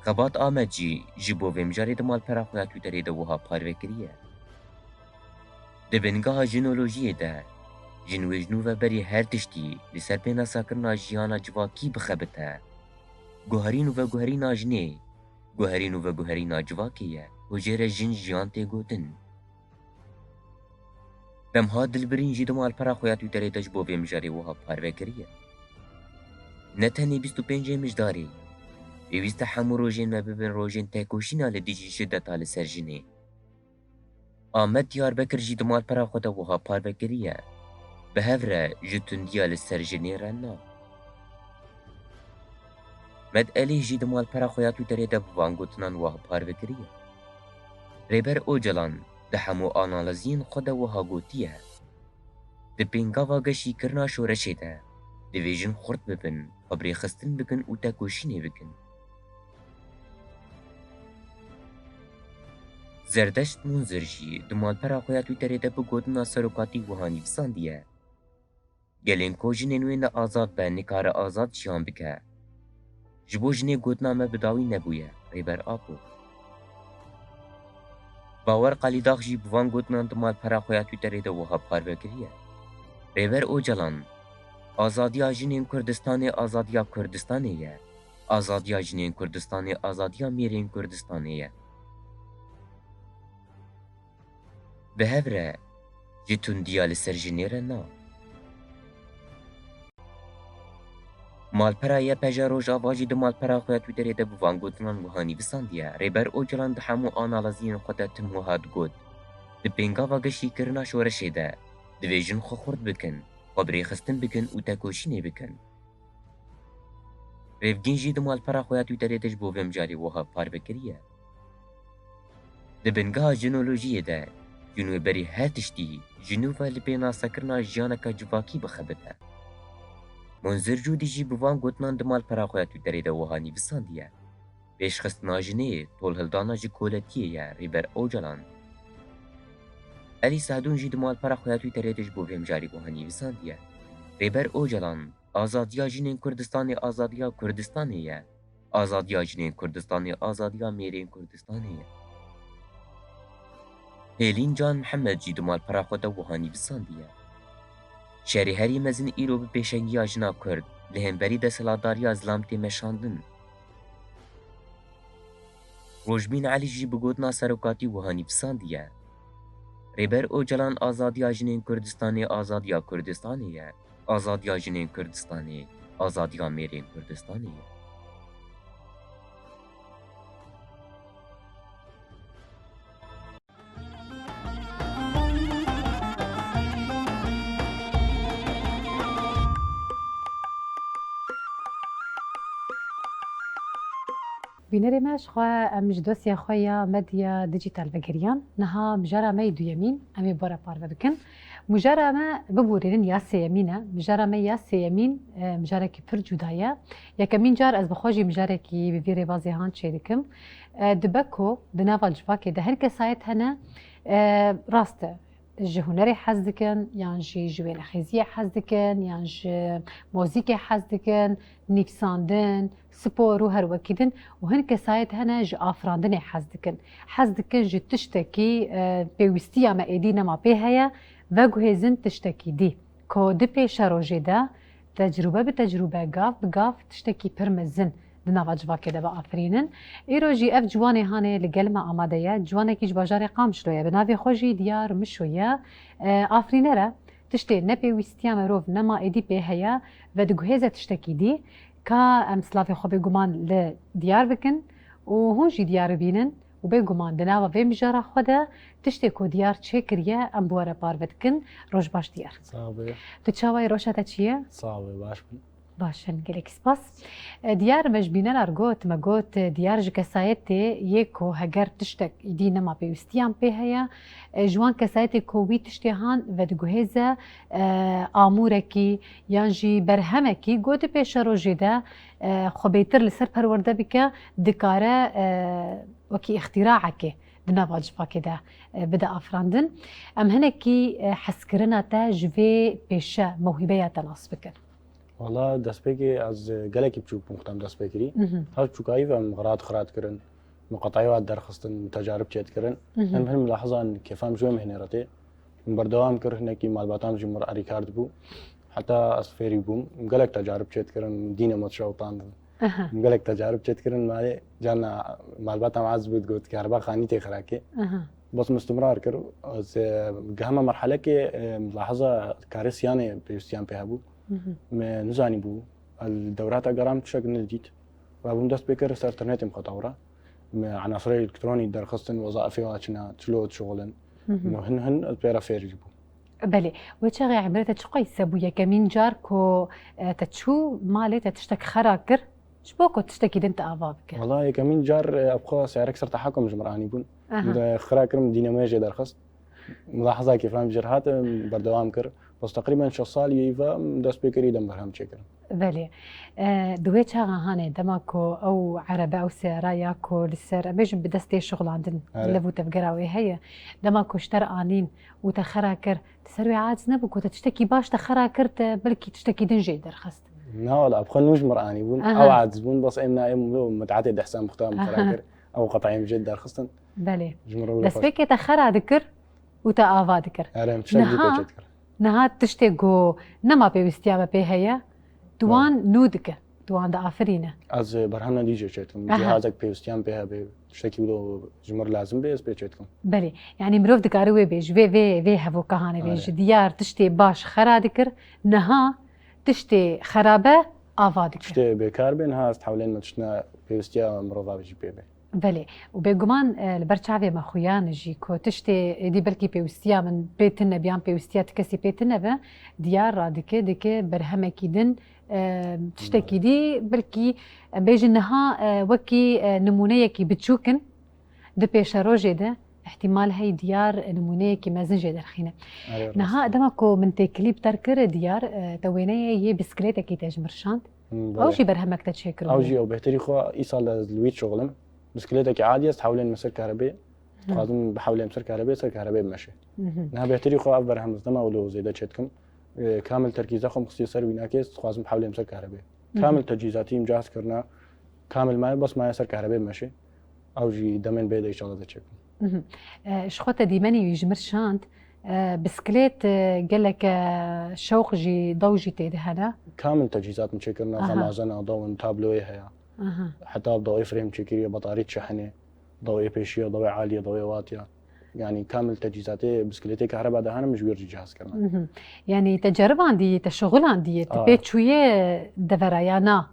Xebat Amed jî ji bo vê mijarê di malpera xwe ya Twitterê de wiha parve kiriye: Di bingeha jinolojiyê de, jin wê ji nû ve berî her tiştî li ser pênasakirina jiyana civakî bixebite. Guherîn û veguherîna jinê, guherîn û veguherîna civakê ye ku jê re jin, jiyan tê gotin. Demha Dilbirîn jî di malpera xwe ya Twitterê de ji bo vê mijarê wiha parve kiriye: Ne tenê bîst û pêncê Mijdarê, pêwîst e hemû rojên me bibin rojên têkoşîna li dijî şideta li ser jinê. Amed Diyarbekir jî di malpera xwe de wiha parve kiriye: Bi hev re ji tundiya li ser jinê re na. Med Elîh jî di malpera xwe ya Twitterê de bi van gotinan wiha parve kiriye: Rêber Ocalan di hemû analîziyên xwe de wiha gotiye: Di pêngava geşîkirina şoreşê de, divê jin xurt bibin, xwe bi rêxistin bikin û tekoşînê bikin. Zerdeşt Munzir jî di malpera xwe ya Twitterê de bi gotina serokatî wiha nivîsandiye: Gelên ku jinên wê ne azad be, nikare azad jiyan bike. Ji bo jinê gotina me bi dawî nebûye, Rêber Apo. Bawer Qalîdax jî bi van gotinan di malpera xwe ya Twitterê de wiha parve kiriye: Rêber Ocalan, azadiya jinên Kurdistanê azadiya Kurdistanê ye. Azadiya jinên Kurdistanê azadiya mêrên Kurdistanê ye. Bi hev re ji tundiya li ser jinê re na. Malpera Y P J Rojava jî di malpera xwe ya Twitterê de bi van gotinan wiha nivîsandiye: Rêber Ocalan di hemû analîziyên xwe de tim wiha digot, di pêngava geştîkirina şoreşê de divê jin xwe xurt bikin, xwe birêxistin bikin û tekoşînê bikin. Rêvgîn jî di malpera xwe ya Twitterê de ji bo vê mijarê wiha parve kiriye: Di bingeha jinolojiyê de, jin wê berî her tiştî ji nû ve li pênasekirina jiyaneke civakî bixebite. Munzir Cûdî jî bi van gotinan di malpera xwe ya Twitterê de wiha nivîsandiye: Pêşxistina jinê, tolhildana ji koletiyê ye, Rêber Ocalan. Elî Sahdûn jî di malpera xwe ya Twitterê de ji bo vê mijarê wiha nivîsandiye: Rêber Ocalan, azadiya jinên Kurdistanê azadiya Kurdistanê ye. Azadiya jinên Kurdistanê azadiya mêrên Kurdistanê ye. Hêlîn Can Mihemed jî di malpera xwe de wiha nivîsandiye: Şerê herî mezin îro bi pêşengiya jina Kurd li hemberî desthilatdariya zilam tê meşandin. Rojbîn Elî jî bi gotina serokatî wiha nivîsandiye: Rêber Ocalan, azadiya jinên Kurdistanê azadiya Kurdistanê ye. Azadiya jinên Kurdistanê azadiya mêrên Kurdistanê ye. Bînerê me, ji xwe em ji dosya xwe ya medya dîjîtal vegeriyan. Niha mijara me yê duyemîn em ê bi we re parve bikin. Mijara me, biborînin, ya sêyemîn e. Mijara me ya sêyemîn, e, mijarekî pir cuda ye. Yekemîn car ez bi xwe jî mijarekî bi vî rêbazê han çêdikim. E, dibe ku di nava civakê de hin kesayet hene, e, rast e, ji hunerê hez dikin, yan jî ji wênexêziyê hez dikin, yan ji mozîkê hez dikin, nivîsandin, spor û her wekî din, û hin kesayet hene ji afirandinê hez dikin. Hez dikin ji tiştekî, e, pêwîstiya me êdî nema pê heye, veguhêzin tiştekî dî. Ku di pêşerojê de tecrûbe bi tecrûbe, gav bi gav tiştekî pir mezin di nava civakê de biafirînin. Îro jî ev ciwanê hanê li gel me amade ye. Ciwanekî ji bajarê Qamişlo ye. Bi navê xwe jî Diyar Mişo ye. E, afirîner e. Tiştê ne pêwîstiya merov nema êdî pê heye, vediguhêze tiştekî dî. Ka em silavê xwe bêguman li Diyar bikin û hûn jî Diyar bibînin. Û bêguman di nava vê mijara xwe de tiştê ku Diyar çêkiriye, em bi we re parve dikin. Roj baş Diyar. Sax be. Tu çawa yî, roja te çi ye? Sax be, baş bim. Baş in, gelekî spas. E, Diyar, me ji bînera re got, me got, e, Diyar ji kesayetê yê ku heger tiştek îdî nema pêwîstiyan pê heye, e, ji wan kesayetê ku wî tiştê han vediguhêze, e, amûrekî yan jî berhemekî ku di pêşerojê de, e, xwe bêtir li ser perwerde bike, dikare, e, wekî îxtîraekê di nava civakê de, e, bide afirandin. Em hinekî, e, hezkirina te ji vê pêşe, mewhîbeya te nas bikin. Wala destpêkê ez, e, gelekî biçûk bûm ku em dest pê kirî. Mhm. Her çûkayî ve em xira dixira dikirin. Miqatayê ve derxistin, tecarib çêdikirin. Mhm. Hin hin milahizan kêfa min ji wê mihnê re tê. Min berdewam kir, hinekî malbata min jî min re alîkar dibû. Heta ez fêrî bûm. Min gelek tecarib çêdikirin, dînê me dişewitandin. Aha. Min gelek tecarib çêdikirin, malê carna malbata min ez bû digot, kehriba xanî tê xirakê. Aha. Bes min istimrar kir. Ez, e, gehime merhelekê, e, milahiza karê siyanê pêwîstiyan pê hebû. Mhm. Me nizanîbû. Ez li dewrata geran tiştek nedît. Ve bûm dest pê kir ser internetê mixwe tewra. Me enasirê elektronî derxistin, wezaifê wa çina, çilo dişixulin. Hı hı. Me hin hin ez pê re fêr jî bûm. Belê. Wê çaxê emrê te çi qayse bû? Yekemîn car ku, e, te çû malê te tiştek xera kir, ji bo ku tiştekî din te ava bike? Wala yekemîn car, e, ev xwe seyarek ser tehakum ji min re anîbûn. Aha. De xira kirim, dînamê jê derxist. Milahiza kêfa min jê re hat, em berdewam kir. Bes teqrîben şeş salî ve em dest pê kirî dem berhem çêkirin. Belê. E, di wê çaxa hanê, dema ku ew erebe, ew seyara ya ku li ser, em bêjin bi destê şixulandin, Erê. lev û tevgera wê heye, dema ku ji te re anîn û te xera kir, li ser wê aciz nebû ku te tiştekî baş te xera kir, te belkî tiştekî din jê derxist? Na wala, bi xwe nû ji mir anî bûn. Aha. Ew aciz bûn, bes em na em wilo mit'atê dehsa muxta min xera Aha. kir. Ew qetayê min jê derxistin. Belê. Ji mir wilo xweş. Destpêkê te xera dikir û te ava dikir. Erê, em tiştek dî Niha, pê çêdikir. niha tiştê ku nema pêwîstiya me pê heye, tu Belê. wan nû dike, tu wan diafirîne. Ez, e, berhemna dî jê çêdikim. Aha. Cihazek pêwîstiyan pê hebe, tiştekî wilo ji mir lazim be, ez pê çêdikim. Belê. Yanî mirov dikare wê bê, ji vê, vê, vê hevoka hanê bê, Erê. ji diyar tiştê baş xera dikir, niha tiştê xerabe ava dikir. Tiştê bêkar bê, niha ez dihewlên me tiştine pêwîstiya mirova jî pê bê. Belê. Û bêguman, e, li ber çavê me xuyan jî ku tiştê êdî belkî pêwîstiya min pê tune be yan pêwîstiya ti kesî pê tune be, diyar radike, dike berhemekî din, e, tiştekî Belê. dî, belkî, em bêjin niha, e, wekî, e, nimûneyekî biçûk in, di pêşerojê de, îhtîmal heye diyar, e, nimûneyekî mezin jê derxîne. Erê, Niha rast e. dema ku min têkilî bi te re kir, diyar, e, te wêneyê yê bisikletekî te ji mir şand. Hmm, Ew belê. jî berhemek te çêkiribû. Ew jî ew bêhterî xwe îsal ez li wî dişuxulim. Bisikletekî adî ye, ez dihewlên me ser karebê. Hı. Dixwazim bihewlêm ser karebê, ser karebê bimeşe. Hı hı. Niha bêhterî xwe ev berhem ez dema wilo zêde çêdikim. E, kamil terkîza xwe min xistiye ser wî nakê, ez dixwazim bihewlêm ser karebê. Hı hı. Kamil tecîzatî min cihaz kirina, kamil maye, bes maye ser karebê bimeşe. Ew jî demên bê de înşallah ez ê çêbikim. Hı hı. E, ji xwe te dîmenî wî ji mir şand, e, bisiklet, e, gelek, e, şewq jî, dew jî tê de hene? Kamil tecîzat min çêkirine, Aha. xemazena, dawin, tabloyê heye. Aha. Heta dawê frêm çêkiriye, betarî çi hene, dawê pêşiye, dawê alîye, dawê watiye. Yanî kamil tecîzatê bisikletê kehreba de hene, min ji wî re jî cihaz kirine. Mhm. Yanî te ceribandî, te şixulandî, te Aa. pê çûye devera ya na?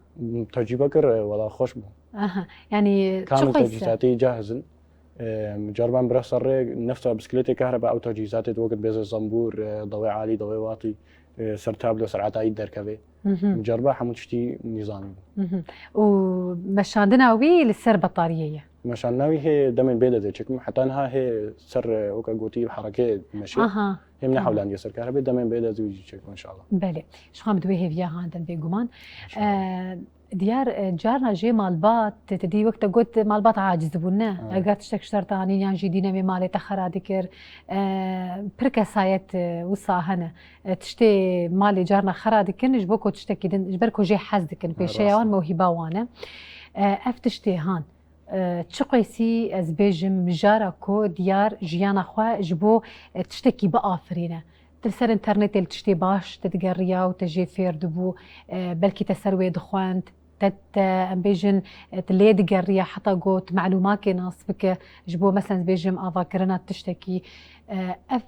Tecrîbe kir, wela xweş bû. Aha. Yanî çi Kamil qeyse? tecîzatê cahiz in. Em, cariban bira ser rê, nefsa bisikletê kehreba ew tecîzatê wekit bêze zambûr, e, dawê alî, dawê watî, e, ser tablo, ser etayî derkevê. Mhm. Cariba hemû tiştî nîzamî bû. Mhm. Û meşandina wî li ser betariyê ye? Meşandina wî hê demên bê de dê çêkim. Heta niha hê ser, e, weke gotî herekê meşê. Aha, Hêm tamam. nehewlandiye ser karebê, demên bê de zî wî jî çêkim înşallah. Belê. Ji xwe em di wê hêviya handin bêguman. Înşallah. E, Diyar, e, carna jê malbat, te dî wek te got, malbat aciz dibûn, ne? Evet. Eger tiştek ji te re anîn yan jî dîne wê malê te xera dikir, e, pir kesayet, e, wisa hene. E, tiştê malê carna xera dikin, ji bo ku tiştekî din, ji ber ku jê hez dikin, Ha, pêşeya rast wan e. mewhîba wan e. E, ev tiştê han, e, çi qeysî ez bêjim, mijara ku diyar jiyana xwe ji bo, e, tiştekî biafirîne. Tu li ser înternetê li tiştê baş te digeriya û te jê fêr dibû, e, belkî te ser wê dixwend, te, te, em bêjin, e, tu lê digeriya heta ku tu melûmakê nas bike, ji bo, meselen, ez bêjim, avakirina tiştekî. E, ev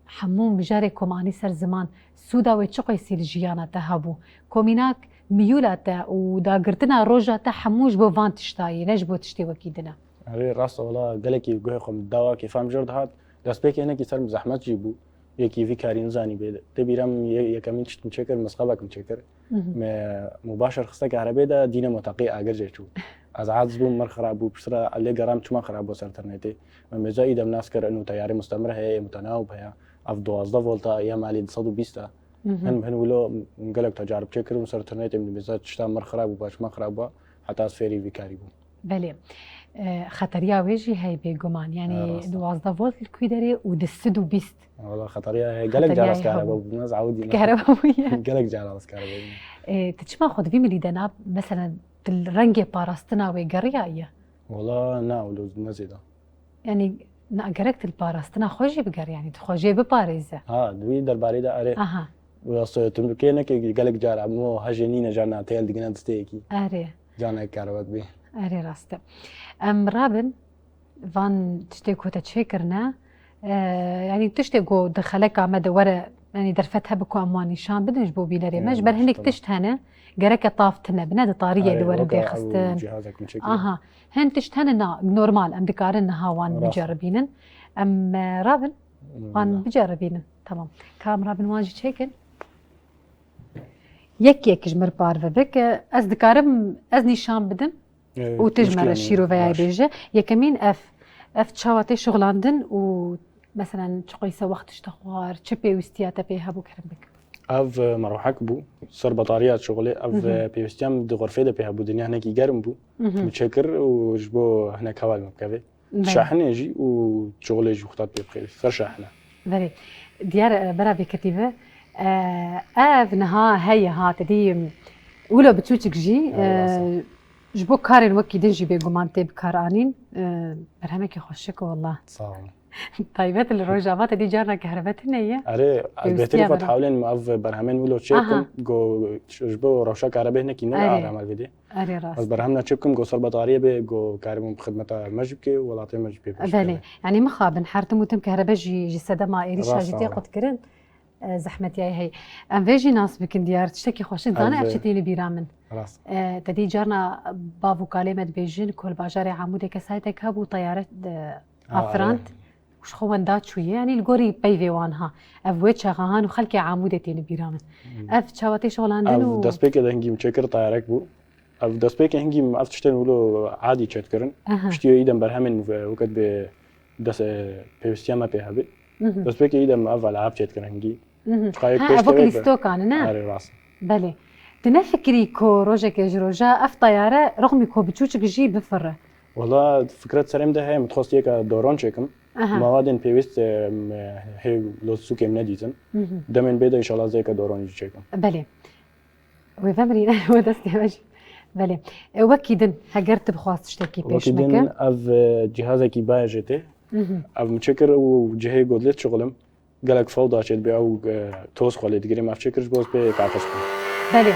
hemû mijarê ku me anî ser ziman, sûda wê çi qeysî li jiyana te hebû? Ku mînak miyûla te û dagirtina roja te hemû ji bo van tişta ye, ne ji bo tiştê wekî din e. Erê, rast e, wela gelekî guhê xwe min dawa kêfa min jor dihat. Destpêkê hinekî ser min zehmet jî bû. Yekî vî karî nizanî bê. Tê bîra min ye-, yekemîn tişt min çêkir, mizqebek min çêkir. Mhm. Me mubaşir xiste kahrebê de dîne mutaqî agir jê çû. Ez aciz bûm, mir xirab bû, piştre lê geram çima xirab bû ser internetê. Me mêza îdem nas kir, inu teyarê mustemir heye, ê mutenawib heye. Ev duwazdeh volta, ya malê du sed û bîst e. Mhm. Hin, hin wilo gelek tecarib çêkir û ser internetê min mêza tişta mir xirab bû, çima xirab bû, heta ez fêrî vî karî bûm. Belê. E, xeteriya wê jî heye bêguman. Yanî Ha, rast e. duwazdeh volt li ku derê û du sed û bîst. Wala xeteriya heye. Gelek Xeteriya cara ez heye kahreba hemû. bûm, ez ewdî ne. Kahreba bûye. Gelek cara ez kahreba bûm. E, tu çima xwe di vî milî de na, meselen, tu li rengê parastina wê geriyaye? Wala na, wilo ne zêde. Yanî na, gerek tu li parastina xwe jî bigerî, yanî tu xwe jê biparêze. Ha, di wî derbarê de erê. Aha. Wila soyê tu kê neke gelek cara, mo hejê nîne carna teyl digine disteyekî. Erê. Carna kahreba dibê. Erê, rast e. Em rabin van tiştê ku te çêkirine, e, yanî tiştê ku di xeleka me de were, yanî derfet hebe ku em wan nîşan bidin ji bo bînerê me. Ji ber hinek tişt hene, gereke tav tune bine, di tariyê Erê, de werin weke ew rêxistin. cihazek min çekî. Aha. Hin tişt hene na, normal, em dikarin niha wan Rast. biceribînin. Em, e, rabin, wan Hmm. biceribînin. Tamam. Kam rabin wan jî çêkin. Yek yek ji mir parve bike. Ez dikarim, ez nîşan bidim. Ee, Û tu ji me re muşkil şîroveyayê baş. bêje. Yekemîn ev, ev çawa tê şixulandin û, meselen, çi qeyse wext tişt te xwar, çi pêwîstiya te pê hebû, kerim bike. Ev, e, merwehek bû, ser betariya şixulê. Ev, Mhm. e, pêwîstiya min di xurfê de pê hebû, dinya hinekî germ bû. Mhm. Min çêkir û ji bo hinek hewa li min bikeve. Belê. Şahinê jî û şixulê jî wexta pê bixê. Ser şahine. Belê. Diyar, e, bera bêketî be. E, ev niha heye ha, te dî wilo biçûçik jî, Ew, e, rast e. Ji bo karên wekî din jî bêguman tê bikaranîn. E, berhemekî xweşik wela. Sağ olun. Taybet li Rojava te dî carna kehrebe tune ye. Erê, ez Pêwîstiya bêhtirî xwe bera. Dihewlên ev berhemên wilo çêkim, Aha. go ji bo rewşa karebê hinekî ne Erê. arem elbedê. Erê rast. Ez berhem ne çêkim, go ser betariyê bê, go karibûn bi xidmeta me jî bike, welatê me jî pê pêş Belê. bikeve. Yanî mixabin, her tim û tim kehrebe jî, ji sedema êrîşa Rast jî tê e. qutkirin. E, zehmetiyayê heye. Em vê jî nas bikin diyar, tiştekî xweşik zane Ev, ev çi tîni bîra min. Rast. E, te dî carna bav û kalê me dibêjin, ku li bajarê Amûdê kesaytek hebû, teyare, e, Ha, afirand. erê. Ji xwe wenda çûye, yanî li gorî peyvê wan ha. Ev wê çaxa han û xelkê Amûdê têne bîra min. Hmm. Ev çawa tê şixulandin Ev û destpêkê de hingî min çêkir teyarek bû. Ev destpêkê hingî min ev tiştên wilo adî çêdikirin. Aha. Piştî wê îdem berhemên ve wekit bê dest, e, pêwîstiya me pê hebe. Mhm. Destpêkê îdem ev elab çêdikirin hingî. Mhm. Çiqa yek Ha, pêş ev wek tevê be. lîstokan e, ne? Erê, rast. Belê. Tu nefikirî ku rojekê ji roja ev teyare rexmî ku biçûçik jî bifire? Wela fikret serê min de heye, min dixwest yeka doron çêkim. Aha. Ma wadên pêwîst, e, me hê lo sûkê min nedîtin. Mhm. Demên bê de înşallah zêka doron jî çêkim. Belê. Wê vemirîne, wê destê me jî. Belê. E, wekî din, heger tu bixwast tiştekî pêş Wekî din meke. ev, e, cihazekî bayê jê tê. Mhm. Ev min çêkir û cihê godlê dişixulim. Gelek fewda çêdibe ew, e, toz xwe lê digirê, me ev çêkir ji bo ez pê paqij bikim. Belê.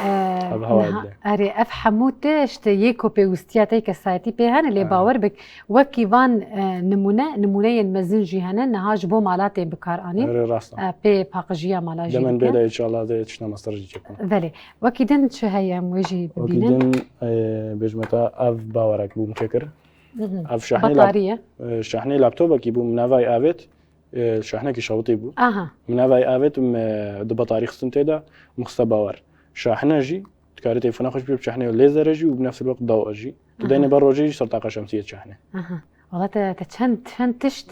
E, Ev hewa niha, dide. erê, ev hemû tişt yê ku pêwîstiya te kesayetî pê hene, lê Erê. bawer bik, wekî van, e, nimûne, nimûneyên mezin jî hene, niha ji bo mala tên bikaranîn. Erê, rast e. E, pê paqijiya mala jî Demên bike. bê de înşallah dê tiştna mestir jî çêkim. Belê. Wekî din çi heye em wê jî Wekî bibînin? din, e, bêjme te ev bawerek bû min çêkir. Mhm. Ev şahnê lap-, Batarî ye. e, şahnê laptopekî bû, min navayê avêt, e, şahnekî şewitî bû. Aha. Min navayê avêt, min, e, di batarî xistin tê de, min xiste bawer. Şahine jî, dikarî telefona xwe jî pê bi şahnê lêzere jî û bi nefs el waqt daw jî. Tu Aha. deynê ber rojê jî ser taqa şemsiyê şahine. Aha. Wala te, te çend, çend tişt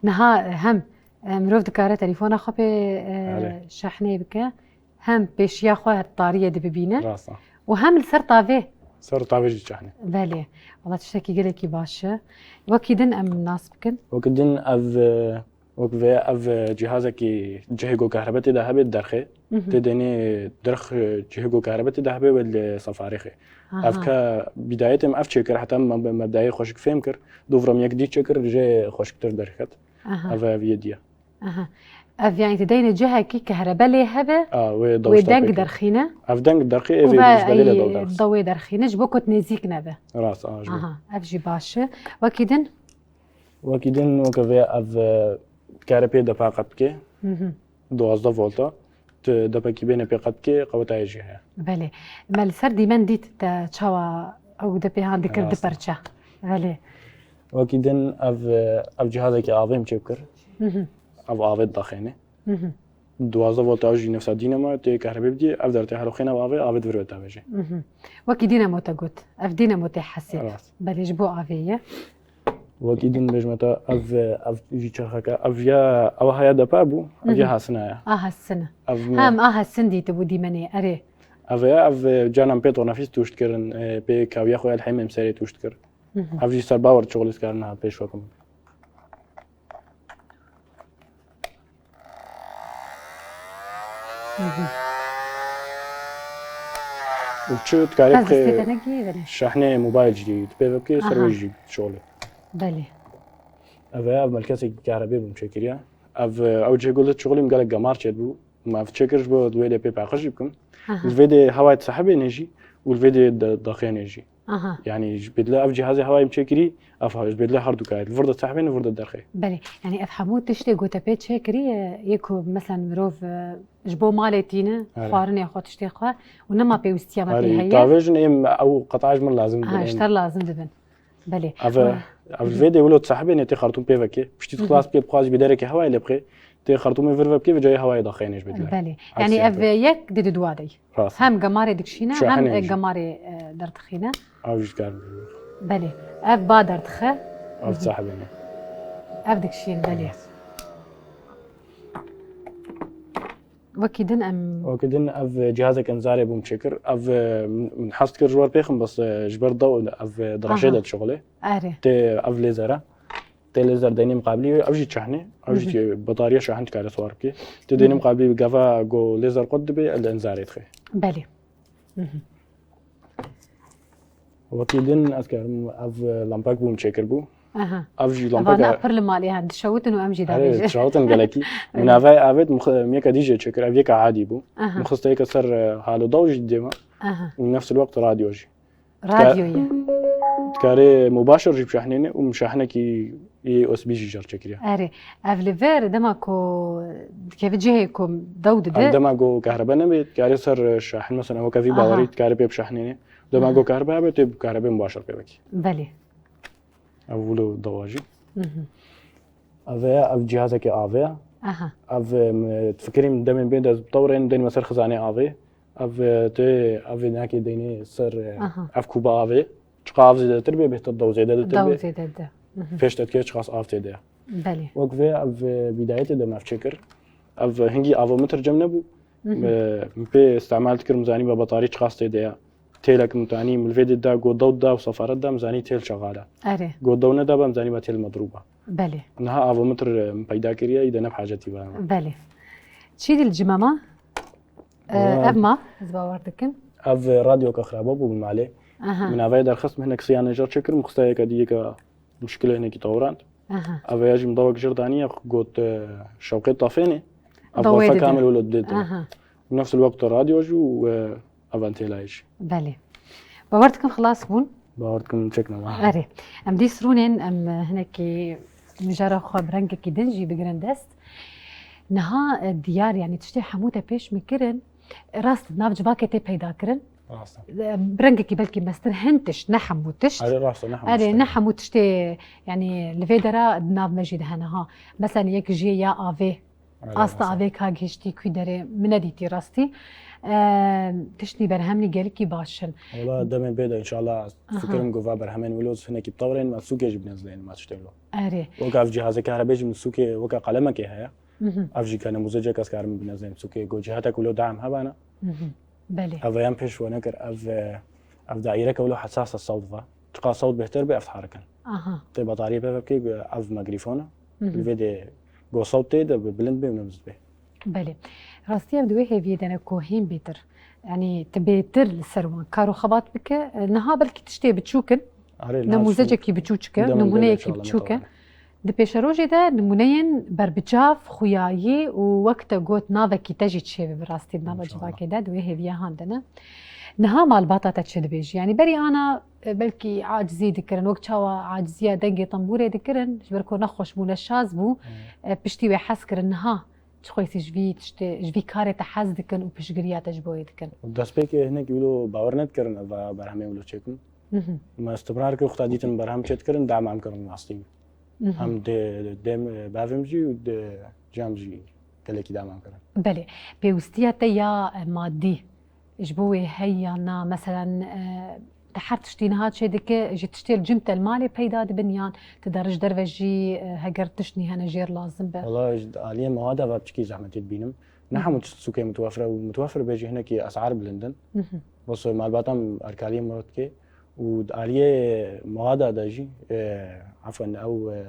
niha, e, hem, e, mirov dikare telefona xwe pê, e, Erê. şahneyê bike. Hem pêşiya xwe tariyê de bibîne Rast e. û hem li ser tavê. Ser tavê jî çaxne. Belê. Wala tiştekî gelekî baş e. Wekî din em nas bikin. Wekî din ev, e, wek vê ev, e, cihazekî cihê ku kehrebe tê de hebe derxê. Mhm. Tê denê derx, e, cihê ku kehrebe tê de hebe wê li sefarê xê. Aha. Ev ke bîdayetê min ev çêkir, heta me, me, me dayê xweşik fêm kir. Dûvra min yek dî çêkir, jê xweşiktir derket. Aha. Ev, ev yê diye. Aha. Ev, yani, tu deynê cihekî kehrebe lê hebe, A, wê wê dewşta deng pêkê. derxîne. Ev deng derxî, ev Û ê ve ji belê de ey dew derxî. dewê derxîne, ji bo ku tu nêzîk nebe. Rast, a, ji bo. Aha, ev jî baş e. Wekî din? Wekî din, weke vê ev, e, kare pê depa qet bike. Mhm. Duwazdeh volta. Tu depekî bêne pê qet bike, qewetayê jî heye. Belê. Me li ser dîmen dît te çawa ew depê han dikir di Rast e. perçe. Belê. Wekî din ev, ev cihazekî avê min çêbikir. Mhm. Ev avê didaxêne. Mhm. Duwazdeh volta ew jî nefsa dînamo tê kahrebê bidî, ev der tê heroxêne ev avê, avê di vir ve tavêje. Mhm. Wekî dînamo te got. Ev dînamo tê hesê. Rast. Belê ji bo avê ye. Wekî din bêjme te, ev, ev jî çerxeke, ev ya, ew haya depa bû, ev ya Mhm. hasina ya. A hasina. Ev Hem a hasin dîtibû dîmenê, erê. Ev ya, ev canan pê tonefîs tûş dikirin, e, pê kawiya xwe ya li hemê em serê tûş dikir. Mhm. Ev jî ser bawer çixulî dikarin ha pêş wekim. Mhm. Û çi dikarî Bes bixê destê te negiyê, belê. şahnê mobayl jî di pê ve bikê, ser Aha. wê jî şolê. Belê. Ev, ev melkesekî kahrebê bûm çêkiriye. Ev, ew cihê ku li şixulî min gelek gemar çêdibû. Min ev çêkir ji bo di wê de pê paqij jî bikim. Aha. Li vê de hewayê sehibê ne jî û li vê de da-, daxê ne jî. Aha. Yani ji bêdile ev cihazê hewayê min çêkirî, ev ha-, ji bêdile her du kayê. Li vir de sehibê ne, vir de derxê. Belê. Yani ev hemû tiştê ku te pê çêkirî, e, yê ku mesela mirov, e, ji bo malê tîne, Erê. xwarinê xwe, tiştê xwe û nema pêwîstiya me pê Erê, heye. tavêjin êm ew qetayê ji min lazim Ha, dibin, ji êm. te lazim dibin. Belê. Ev, Wa- ev li vê de wilo sehibê ne tê xartûm pê vekê. Piştî Hı hı. xilas bike, bixwazî bi derekê hewayê lê bixê. Tê xartûmê vir ve bikê, ve cayê hewayê daxê ne ji bêdile. Belê. Eksê Yani ev hebe. yek dê di dua de. Rast. Hem gemarê dikişîne, Şahane hem, e, jî. gemarê, e, derdixîne. Ev jî dikarin. Belê. Ev ba derdixe. Ev sahibê ne. Ev dikişîn, belê. Rast. Wekî din em Wekî din ev cihazek inzarê bûm çêkir. Ev e, min min hez dikir ji we re pêxim, bes e, ji ber dew ev e, di reşê Aha. de dişixulê. Erê. Tê ev lêzer e. Tê lêzer deynê miqabilî wê, ev jî çehnê. Ev jî tê betariya şahin dikare swar bike. Tê deynê miqabilî gava go lêzer qut dibe, li inzarê dixe. Belê. Wekî din ez karim ev lampek bûm çêkir bû. Aha. Ev jî Evana lampek pir li malê he dişewitin û em jî Erê, davêjin. çawitin gelekî. Min avê avêt, min xwe- min yeka dî jê çêkir. Ev yeka adî bû. Aha. Min xiste yeka ser e, halo daw jî didê me. Aha. Û nefs el weqt radyo jî. Radyoyê. Dikarê mubasher jî bişehnêne û min şahinekî yê U S B jî jar çêkiriye. Erê. Ev li vir dema ku dikeve cihê ku dew dide. Ev dema ku kahrebe nebe, dikarê ser şahin, mesela weke vî Aha. bawerî dikarê pê bişehnêne. Dema ku kahrebe hebe, tê kahrebe mubasher pê vekî. Belê. Ev wilo dewa jî. Ev e, ev cihazeke avê ye. Aha. Ev e, min fikirî min demên bê de tewrên denî me ser xizanê avê. Ev e, tê ev ê nakê deynê ser e, Aha. ev kuba avê. Çiqa av zêdetir bê, bêhtir dew zêde ditir Daw bê. Zêde de. Pêş te dikê çiqas av tê de. Belê. Wek vê ev e, bîdayetê de me ev çêkir. Ev e, hingî avometre cem nebû. E, Min pê îstemal dikir, min zanî be betarî çiqas tê de ye. Têlek min tanî, min vê dê da, go dew da û sefaret da, min zanî têl şexal e. Erê. Go dew neda be, min zanî be têl medrûb e. Belê. Niha avometre min peyda kiriye, î de ne bi hacetî ve. Belê. Çî dil cime ma? E, Wa- Ev ma, ez bawer dikim. Ev radyoka xiraba bû bi malê. Aha. Min avê derxist, min hinek siyane jar çêkir, min xista yeka dî yeka muşkile hinekî tewrand. Aha. Avê ya jî min dawek jir daniye, got e, şewqê tafênê. Ev Dawê xerfa dide. kamil wilo dide. Aha. Nefs el weqt radyo jî û e, ev antêlayê jî. Belê. Bawer dikim xilas bûn. Bawer dikim çek nema. Erê. Em dîs rûnên em hinekî mijara xwe bi rengekî din jî bigirin dest. Niha e, diyar, yanî tiştê hemû te pêş min kirin. Rast, nav civakê tê peyda kirin. Rast e. E, bi rengekî belkî mestir hin tişt, ne hemû tişt. Erê, rast e, ne hemû Erê, tişt. Ne hemû tiştê, yanî li vê dera di nav me jî de hene ha. Mesela yek jê ya avê. Erê, Asta rast e. Avê ka gihiştî kû derê, min nedîtî rastî. E, Tiştî berhemlî gelkî baş in. Wala demên bê de înşallah fikirim ku va berhemên wilo hinekî bi tewrên me sûkê jî binezleyên me tiştê wilo. Erê. Wek ev cihazê kahrebê jî min sûkê weke qalemekê heye. Ev jî ke nemûzecek ez karim binezleyim sûkê ku cihetek wilo dam hebana. Belê. Ev yan pêş we nekir, ev e, ev daîreke wilo hesas e sewt ve. Çiqa sewt bêhtir be ev diharikin. Aha. Tê betariyê pê vekê ev megrîfon e. Li vê de go sewt tê de bi bilind bê û nemz bê. Belê. Rastî em di wê hêviyê de ne ku hîn bêtir. Yanî ti bêtir li ser wan kar û xebat bike. Niha belkî tiştê biçûk in. Erê, Nemûzecekî biçûçik e, Demên bê de nimûneyekî inşallah biçûk e. metewar. Di pêşerojê de nimûneyên berbicaf, xuyayî û wek te got navekî te jî çêbibe rastî di nava İnşallah. Civakê de di wê hêviya han de ne. Niha malbata te çi dibêjî? Yanî berî ana e, belkî acizî dikirin, wek çawa aciziya dengê tembûrê dikirin, ji ber ku nexweş bû, neşaz bû, e, piştî wê hez kirin. Niha çi xwesî ji vî tiştê, ji vî karê te hez dikin û piştgiriya te ji bo wê dikin? Destpêkê hinek wilo bawer nedikirin ev berhemê wilo çêkim. Me istimrar kir, xwe dîtin berhem çêdikirin, dam em kirin rastî. Hem dê, dê bavim jî û dê cem jî gelekî dam em kirin. Belê. Pêwistiya te ya, e, madî ji bo wê heye ya na? Meselen, e, te her tiştî niha çêdike, ji tiştê li cem te li malê peyda dibin yan tu de rij derve jî, e, heger tiştnî hene jêr lazim be? Wala ji aliyê mewada ve piçikî zehmetî dibînim. Ne hemû tişt sûkê mutwefir e û mutwefir bê jî hinekî esar bilind in. Bes malbata min erkaliyê min re dike û di aliyê mewada de jî, e, efwen ew, e,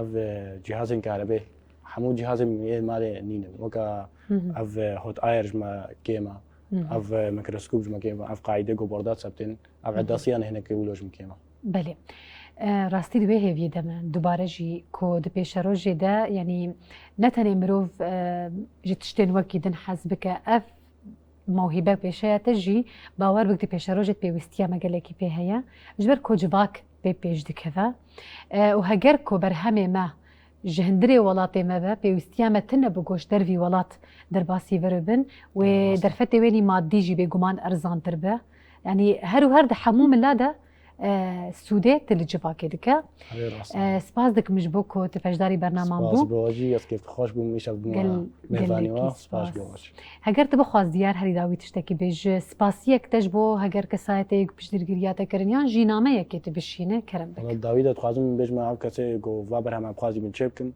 ev, e, cihazên karebê, hemû cihazên ê malê nînin. Weka ev, e, hot ayer ji me kêm e, ev, e, mikroskop ji me kêm e, ev qaîde ku bordat sebtên, ev edasiyan hinek wilo ji me kêm e. Belê. E, rastî di wê hêviyê de me dubare jî ku di pêşerojê de, yanî ne tenê mirov, e, ji tiştên wekî din hez bike, ev mewhîbe pêşeya te jî, bawer bik di pêşerojê pêwîstiya me gelekî pê heye. Ji ber ku civak pê pêş dikeve. E, û heger ku berhemê me ji hundirê welatê me be, pêwîstiya me tune bi goşdervî welat derbasî vir bibin. Wê derfetê wênî madî jî bêguman erzantir be. Yanî her û her di hemû mila de, e, sûdê tu li civakê dike. Erê, rast e. E, spas dikim ji bo ku tu beşdarî bernaman bû. Spas bo jî, ez kêfxweş bûm, îşev bûm mêvanî we. Spas bo jî. Heger tu bixwaz diyar herî dawî tiştekî bêj, spasiyek te ji bo heger kesayetê yek piştgiriya te kirin yan jî nameyekê tu bişîne, kerem bik. Wala dawî de dixwazim bêjim ev kesê ku va berhema bixwazî min çê bikin,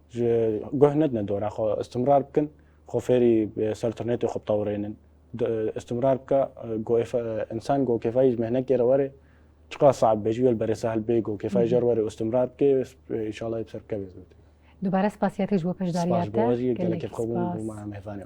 ji guh nedine dora xwe, istimrar bikin. Xwe fêrî, e, ser internetê xwe bitewirênin. D-, e, istimrar bike, e, go êfa-, e, însan go kêfayî ji mehnekê re were, çiqas saet be jî wê li berê sehil bê, go kêfayî jê re were û istimrar bike, e, înşallah ê bi ser bikeve zû. Dubare spasiya te ji bo Spas beşdariya ji bo te. We jî, gelekî Gelekî xwe bûn spas. Bûma mêvanê.